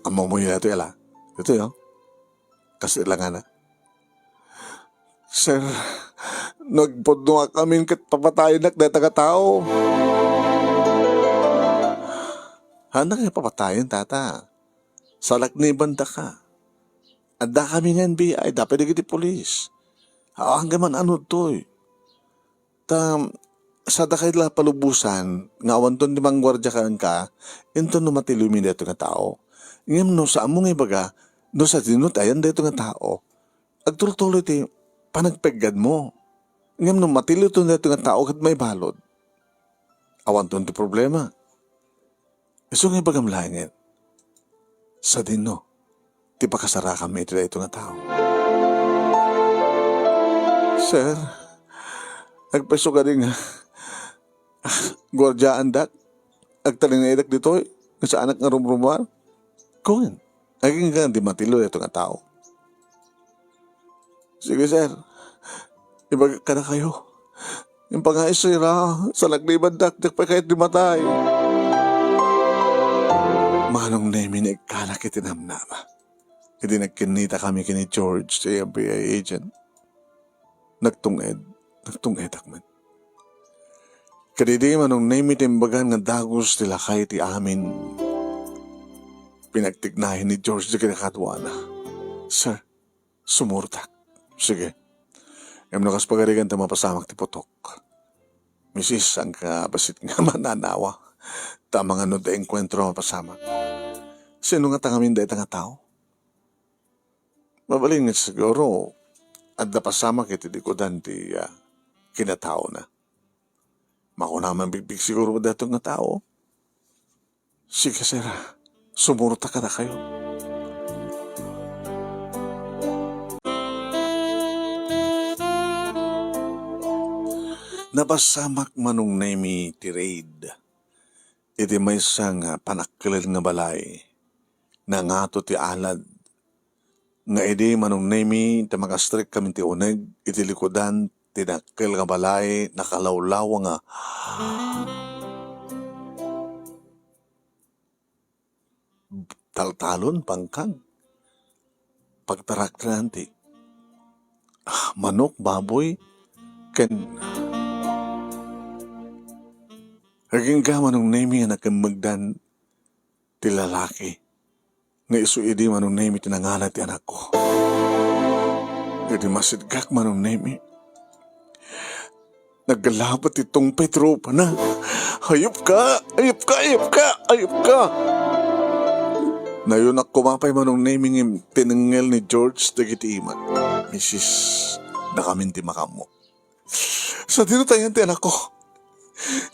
ammomo daytoy, ala? Daytoy, oh. Kas ilangana. Sir, no agpudnoak amin ket papatayennak dayta nga tao. Haannak nga papatayen, tata. Salaknibandaka. Addakami nga N B I, adda pay dagiti pulis. Awan nga man-anudtoy. Ta, sadakay la palubosan nga awanton ti mangguardia kenka, inton no matiliwmi daytoy nga tao. Ngem no saanmo nga ibaga, no sadino ti ayan daytoy nga tao, agtultuloy ti panagpeggadmo. Ngem no matiliwton daytoy nga tao ket maibalud, awanton ti problema. Isu nga ibagam laengen, sadino ti pakasarakanmi iti daytoy nga tao? Sir, agpayso kadi nga guardiaandak, agtalinaedak ditoy, nga saanak nga rumrumuar? Kuen, agingga di matiliw daytoy nga tao. Sige, sir. Ibagak kadakayo. Impangayso ira, salaknibandak, diak pay kayat di matay. Manong Nemi, naikkanak iti namnama. Idi nagkinnitakami ken ni George, ti F B I agent, nagtung-ed, nagtung-edak met. Kadidi, Manong Nemi, ti imbagan nga dagus ti lakay ti amin. Pinagtiknayan ni George ti kinakaduana. Sir, sumurtak. Sige. Ngem no kas pagarigan ta mapasamak ti putok. Misis, sangka bassit nga mananawa. Ta amangan no adda enkuentro mapasamak. Sino ngata ngamin dayta nga tao? Mabalin nga siguro, adda pasamak iti likudan ti, ah, kinataona. Makuna man bigbig siguro daytoy nga tao. Sige, sir. Sumurta kadakayo. Napasamak, Manong Nemi, ti raid iti maysa nga panakkel nga balay. Nangato ti alad. Nga idi Manong Nemi, ti makastrek kami ti uneg iti likudan ti dakkel nga balay, nakalawlawa nga taltalon, bangkag. Pagtaraknan ti, ah, manok, baboy, ken agingga Manong Nemi nga nakemmegdan ti lalaki nga isu idi Manong Nemi ti nangalan ti anakko. Idi masidgak Manong Nemi, naggalabet ti tungpay ti rupana. Hayop ka! Hayop ka! Hayop ka! Hayop ka! Nayunak koma pay Manong Nemi ngem tinengngel ni George dagiti imak. Misis, dakamin ti makammo. Sadino tayan ti anakko?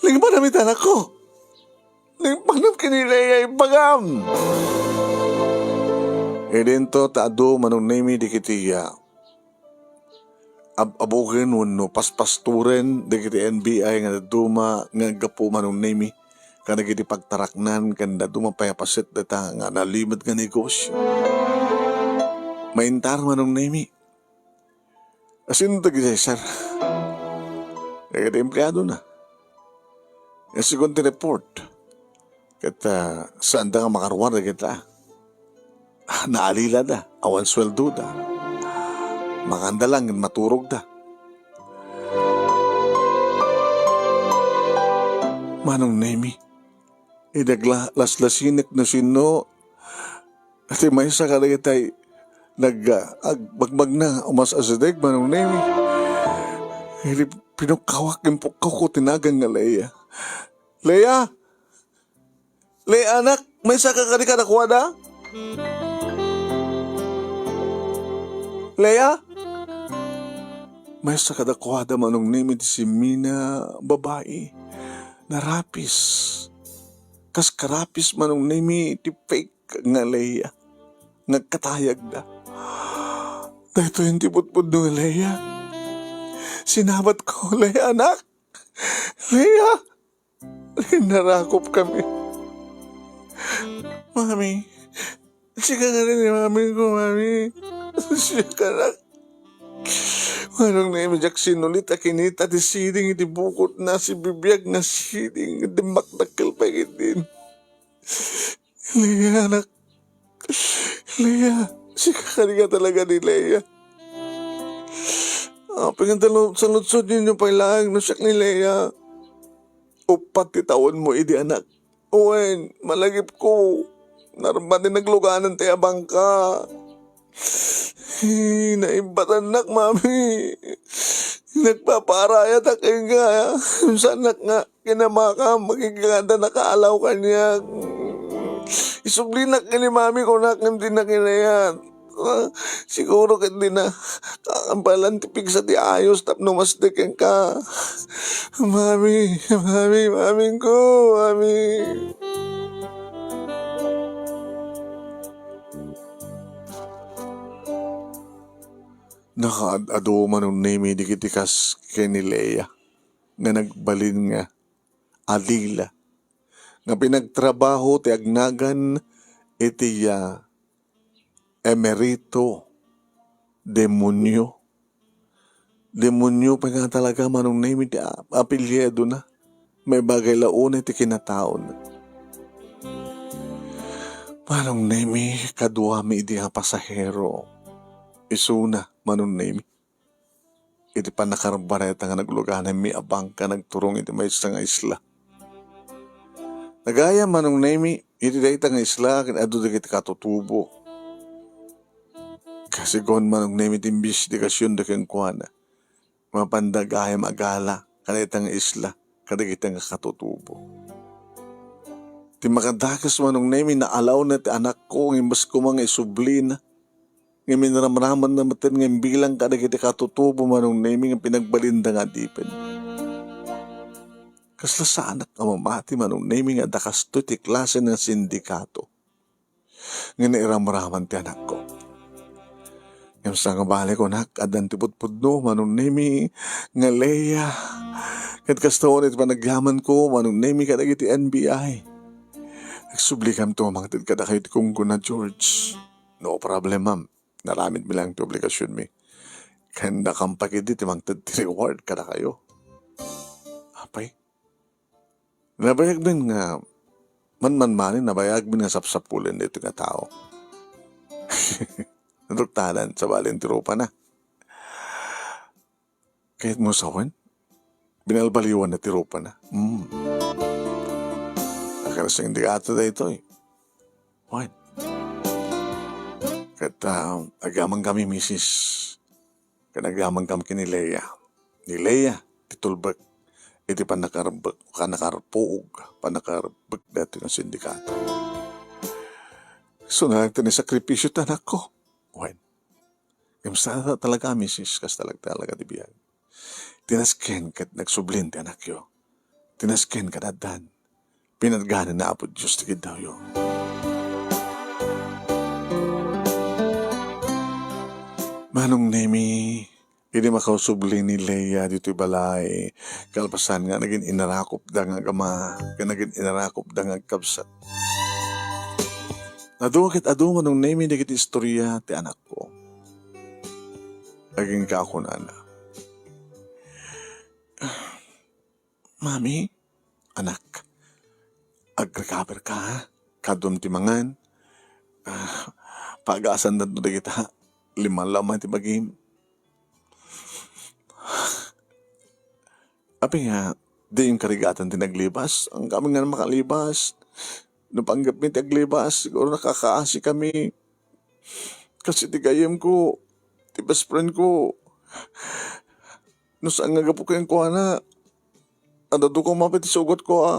Lingbanam iti anakko. Lingbanam ken ni Lea, ibagam. Idinto ta adu Manong Nemi dagiti, ah, ab-abugen wenno paspastoren dagiti N B I nga dadduma nga aggapu Manong Nemi kadagiti pagtaraknan ken dadduma pay a paset dayta nga nalimed nga negosio. Maintar Manong Nemi. Asin dagiti sir, dagiti empleadona. Nga segun ti report, ket, ah, saanda nga makaruar dagita. Ah, naalilada, awan sueldoda. Manganda lang, maturogda. Manong Nemi, idi agla-, laslasinek no sinno, ti maysa kadagitay nag-, ah, agbagbagna, umas-asideg, Manong Nemi. Idi pinukkawak, impukkawko ti nagan nga Lea. Lea! Lea, anak, maysa ka kadi kadakuada? Lea? Maysa kadakuada Manong Nemi ti simmina babai. Narapis. Kas karapis Manong Nemi ti fake nga Lea. Nga agkatayagda. Daytoy ti pudpudno nga Lea. Sinabatko, Lea, anak. Lea! Narakup kami. Mami, sika nga ni mami ko, mami. Sika na. Manong Nemi, diak sinulit a kinita ti siding iti bukotna, sibibiag nga siding, dimmakdakkel pay ketdin. Lea, anak. Lea, sika kadi nga talaga ni Lea. Apay nga talu-, saludsodyo pay laeng no siak ni Lea. Uppat ti taonmo idi, anak. Wen, malagipko. Narbat ti nagluganan ti abangka. Naimbatan nak, mami. Nagpapaarayatak kenka. Saannak nga kinamakam, makikada nakaalaw kaniak. Isublinak ken ni mami, kunak, ngem dina kinayat. Ah, siguro ket dina kakampalan ti pigsa ti ayos tapno masdek kenka. Mami, mami, mamingko, mami. Nakaad-adu Manong Nemi dagiti kas ken ni Lea nga nagbalin nga alila nga pinagtrabaho ti agnagan iti, ah, emerito, demonio. Demonio pay nga talaga Manong Nemi ti a-, apelyido na. Maibagay la unay ti kinataona. Manong Nemi, kaduami idi a pasahero. Isuna, Manong Nemi. Iti pannakarbareta nga naglugananmi a bangka nagturong iti maysa nga isla. Nagayam Manong Nemi, iti dayta nga isla, ket adu dagiti katutubo. Kasigon Manong Nemi ti imbestigasionda kenkuana. Mapanda gayam a gala kadayta nga isla, kadagita nga katutubo. Ti makadakes Manong Nemi, naalawna ti anakko, nga imbes koma nga isublina. Ngem inramramanna metten nga imbilang kadagiti katutubo Manong Nemi nga pinagbalinda nga adipen. Kasla saanak a mamati Manong Nemi nga adda kastoy ti klase nga sindikato nga nairamraman ti anakko. Ngem sangabali kunak, addan ti pudpudno Manong Nemi nga Lea. Ket kasta unay ti panagyamanko Manong Nemi kadagiti N B I. Agsublikamto a mangted kadakayo ti kunkunana, George. No problem, ma'am. Naramidmi lang ti obligasionmi. Ken nakampak idi ti mangted ti reward kadakayo. Apay, nabayagmin nga manmanmanen, nabayagmin nga sapsapulen daytoy nga tao. Naduktalan, sabali ti rupana. Kayatmo sawen? Binalbaliwanna ti rupana. Hmm. Agkarasing di ato daytoy. Wen. Ket, ah, agyamankami, misis. Ket agyamankami ken ni Lea. Ni Lea, ti tulbek. Iti pannakarebbek, pannakapuog, pannakarebbek daytoy nga sindikato. Isu ngarud ti sakripisio ti anakko. Wen. Ngem saan a talaga, misis, kasta talaga ti biag. Ti nasken ket nagsublin ti anakyo. Ti nasken ket addan. Pinatganen ni Apo Dios ti kiddawyo. Manong Nemi, idi makausubli ni Lea ditoy balay, kalpasan nga nagin-inarakupda nga agama, ken nagin-inarakupda nga agkabsat. Adu ket adu, Manong Nemi, dagiti istoria ti anakko. Agingga kunana, "Mami, anak, agrecover ka, ha? Kaduam ti mangan. Ah, pagasandan to dagita. Lima laeng ti bagim." Apay nga, di inkarigatan ti naglibas? Ang kami nga makalibas. No panggepmi ti aglibas, siguro nakakaasi kami. Kasi ti gayyemko, ti best friend ko, no saan nga gapu kenkuana, adda ko mapit ti sugatko, a.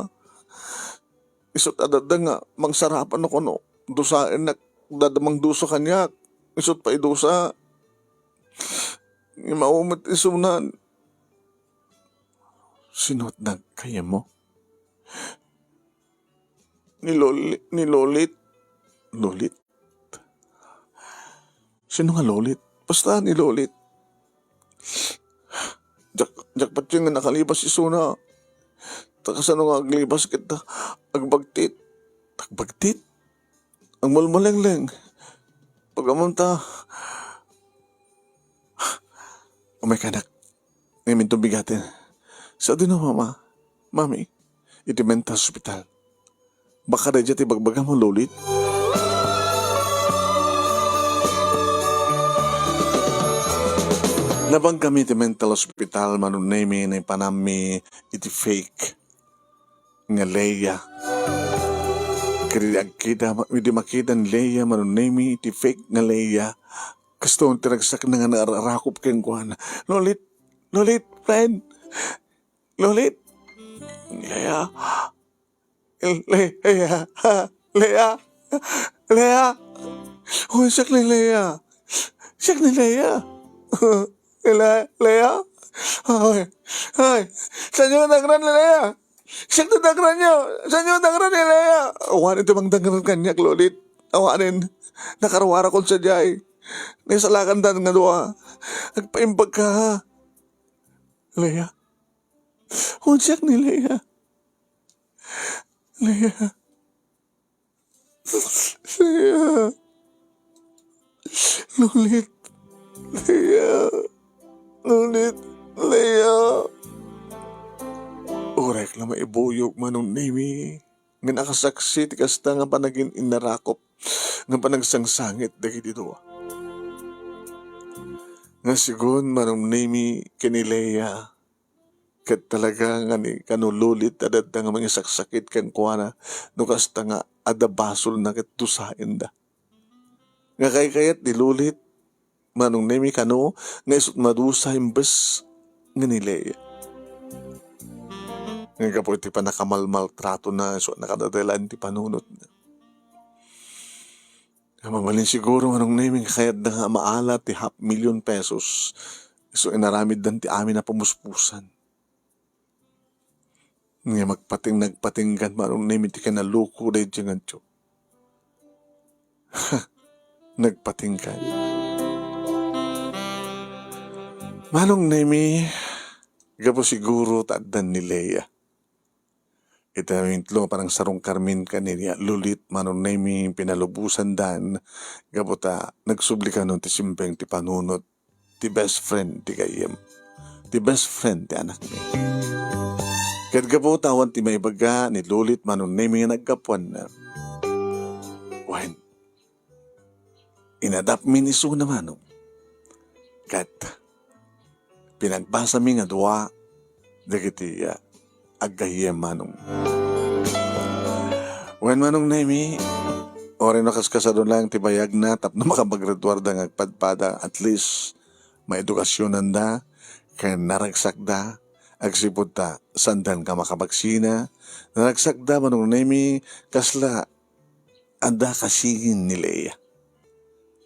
Isut' adda nga mangsarapan no kano, dusaennak, adda mangdusa kaniak, isut' pay dusa. Ngem awan met isunan. Sino ti naggayyemmo? Ni Loli-, ni Lolit. Lolit? Sino nga Lolit? Basta ni Lolit. Diak, diak patien nga nakalibas isuna. Ta kasano nga aglibas ket agbagtit. Agbagtit? Agmulmulengleng. Pag-amam ta. Umay ka, anak. Ngamin to bigaten. Sadino, Mama? Mami? Iti mental hospital. Baka daydiay ti bagbagam, Lolit? Nabangkami iti mental hospital, Manong Nemi, naipanammi iti fake nga Lea. Ket idi agkita, idi makita ni Lea, Manong Nemi, iti fake nga Lea, kasto ti ragsakna nga nararakop kenkuana. "Lolit! Lolit, friend! Lolit! Lea! Lea! Lea! Lea! Uy, siak ni Lea! Siak ni Lea! Lea! Lea! Ay! Ay! Saanyo nga dagran ni Lea? Siak ti dagranyo! Saanyo nga dagran ni Lea?" Awanen ti mangdagran kaniak, Lolit. Awanen. Nakaruarakon sadiay. Naisalakandan nga dua. Agpaimbag ka, ha? Lea. Wen, siak ni Lea. Lea. Lea. Lolit. Lea. Lolit. Lea. Uray la maibuyog, Manong Nemi, nga nakasaksi ti kasta nga panagin-inarakop, nga panagsangsangit dagiti dua. Nga sigun, Manong Nemi, ken ni Lea, ket talaga nga ni kano Lolit a dadda nga mangisaksakit kenkuana no kasta nga adda basolna ket dusaenda. Nga kaykayat ni Lolit, Manong Nemi, kano nga isut' madusa imbes nga ni Lea. Nga gapu iti pannakamalmaltratona, isu a nakadadalan ti panunotna. Nga mabalin siguro, Manong Nemi, nga kayatda nga maala ti half million pesos, isu inaramiddan ti amin a pamuspusan. Nga magpating-, nagpatinggan, Manong Nemi, ti kinaloko daydiay nga adu. Nagpatinggan. Manong Nemi, gapu siguro ta addan ni Lea. Iti amin ti panang sarungkarmi ken ni Lolit Manong Nemi, pinalubosandan gapu ta nagsubli kanon ti simbeng ti panunot ti best friend ti gayyem, ti best friend ti anakmi. Ket gapu ta awan ti maibaga ni Lolit Manong Nemi nga naggapuanna. Wen, inadapmi ni Suna Manong. Ket pinagbasami nga dua dagiti, ah, aggayyem Manong. Wen, Manong Nemi, uray no kaskasado lang ti bayagna tapno makapaggraduarda nga agpadpada, at least maedukasyonan da, ken naragsakda, agsipud ta saandan nga makabaksina, naragsakda, Manong Nemi, kasla adda kasingin ni Lea.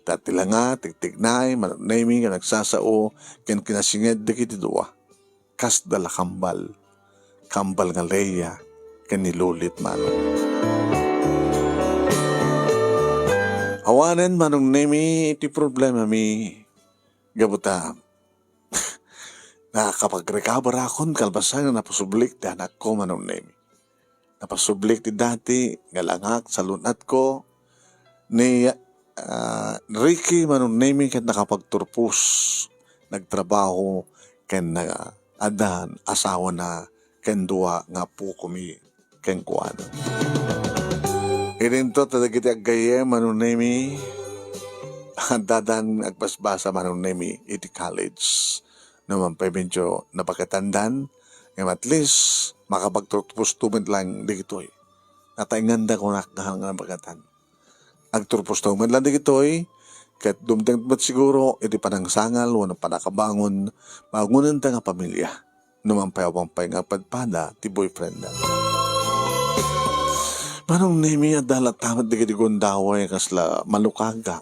Ta ti langa, tigtignay, Manong Nemi, nga nagsasao ken kinasinged dagiti dua. Kasda la kambal. Kambal nga Lea ken ni Lolit Manong. Awanen, Manong Nemi, ti problemami gapu ta nakapag-recover akon kalpasan nga napasublik ti anakko, Manong Nemi. Napasublik ti dati nga langak, salun-atko. Ni, ah, Ricky Manong Nemi ket nakapagturpos, nagtrabaho, ken na-, addan asawana ken dua nga apokomi kenkuana. Idinto ta dagiti aggayyem Manong Nemi, addadan agbasbasa Manong Nemi iti college. No man pay medyo nabaketandan, ngem at least makapagturposto met lang dagitoy. Nataenganda kunak nga, nga nabaketan. Agturposto met lang dagitoy, ket dumteng met siguro iti panangsangal wenno panakabangon, bangonenta nga pamilya. No man pay awan pay nga padpada ti boyfriend na. Manong Nemi, adda latta met dagiti gundaway kasla malukaga.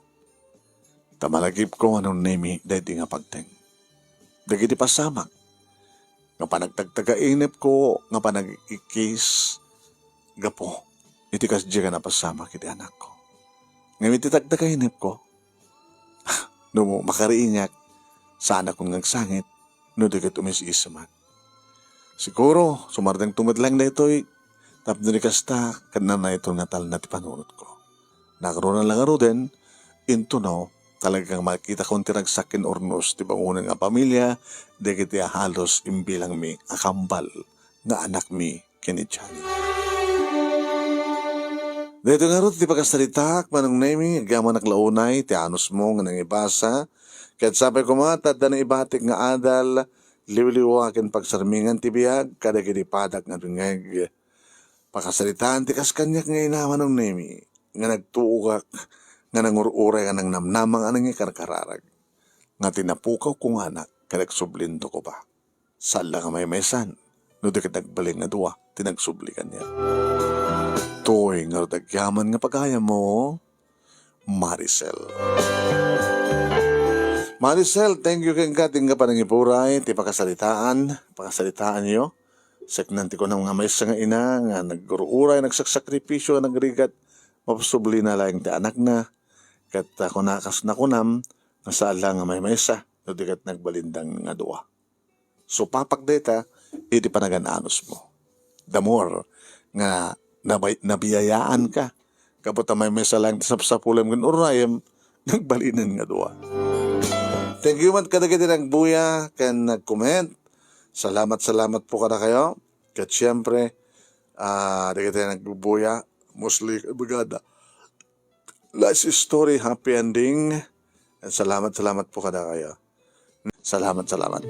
Ta malagipko, Manong Nemi, daydi nga pagteng. Dagiti pasamak nga panagtagtagainepko nga panagikis gapu iti kasdi nga napasamak iti anakko. Ngem iti tagtagainepko, no makariingak, saanakon nga agsangit no di ket umis-isemak. Siguro, sumardengto met lang daytoy tapno di kasta, ket nanayton nga talna ti panunotko. Nagruna la ngaruden, intono, talaga nga makitakon ti ragsak ken urnos ti bangonen nga pamilya dagiti a halos imbilangmi a kambal nga anakmi ken ni Johnny. Daytoy ngarud ti pakasaritaak, Manong Nemi, agyamanak la unay ti anusmo nga nangibasa, ket sapay koma ta adda naibatik nga adal, liwliwa ken pagsarmingan ti biag kadagiti padak nga dengngeg. Pakasaritaan ti kas kaniak nga ina, Manong Nemi, nga nagtuogak, nga nangur-uray, nga nangnamnama, nga nangikarkararag. Nga tinapukaw ko nga anak, ket agsublinto koma. Saan la nga maymaysan, no di ket nagbalin nga dua ti nagsubli kaniak. Toy ngarud agyaman nga pagayammo, Maricel. Maricel, thank you kenka ti nga panangipuray ti pakasaritaan, pakasaritaanyo. Seknan ti kunam nga maysa nga ina nga nagruuray, nagsaksakripisyo, nagrigat, mapasublina laeng ti anakna. Ket, ah, kuna-, kas nakunam, nga saan la nga maymaysa, no di ket nagbalindang nga dua. Supapak dayta iti panagan-anusmo. The more nga nabay-, nabiayaanka, gapu ta maymaysa laeng ti sapsapulem ken urayem, nagbalinen nga dua. Thank you met kadagiti nagbuya ken nag-comment. Salamat, salamat po kadakayo. Ket siyempre, ah, dagiti nagbubuya, mostly, bagada. Last story, happy ending. Salamat, salamat po kadakayo. Salamat, salamat.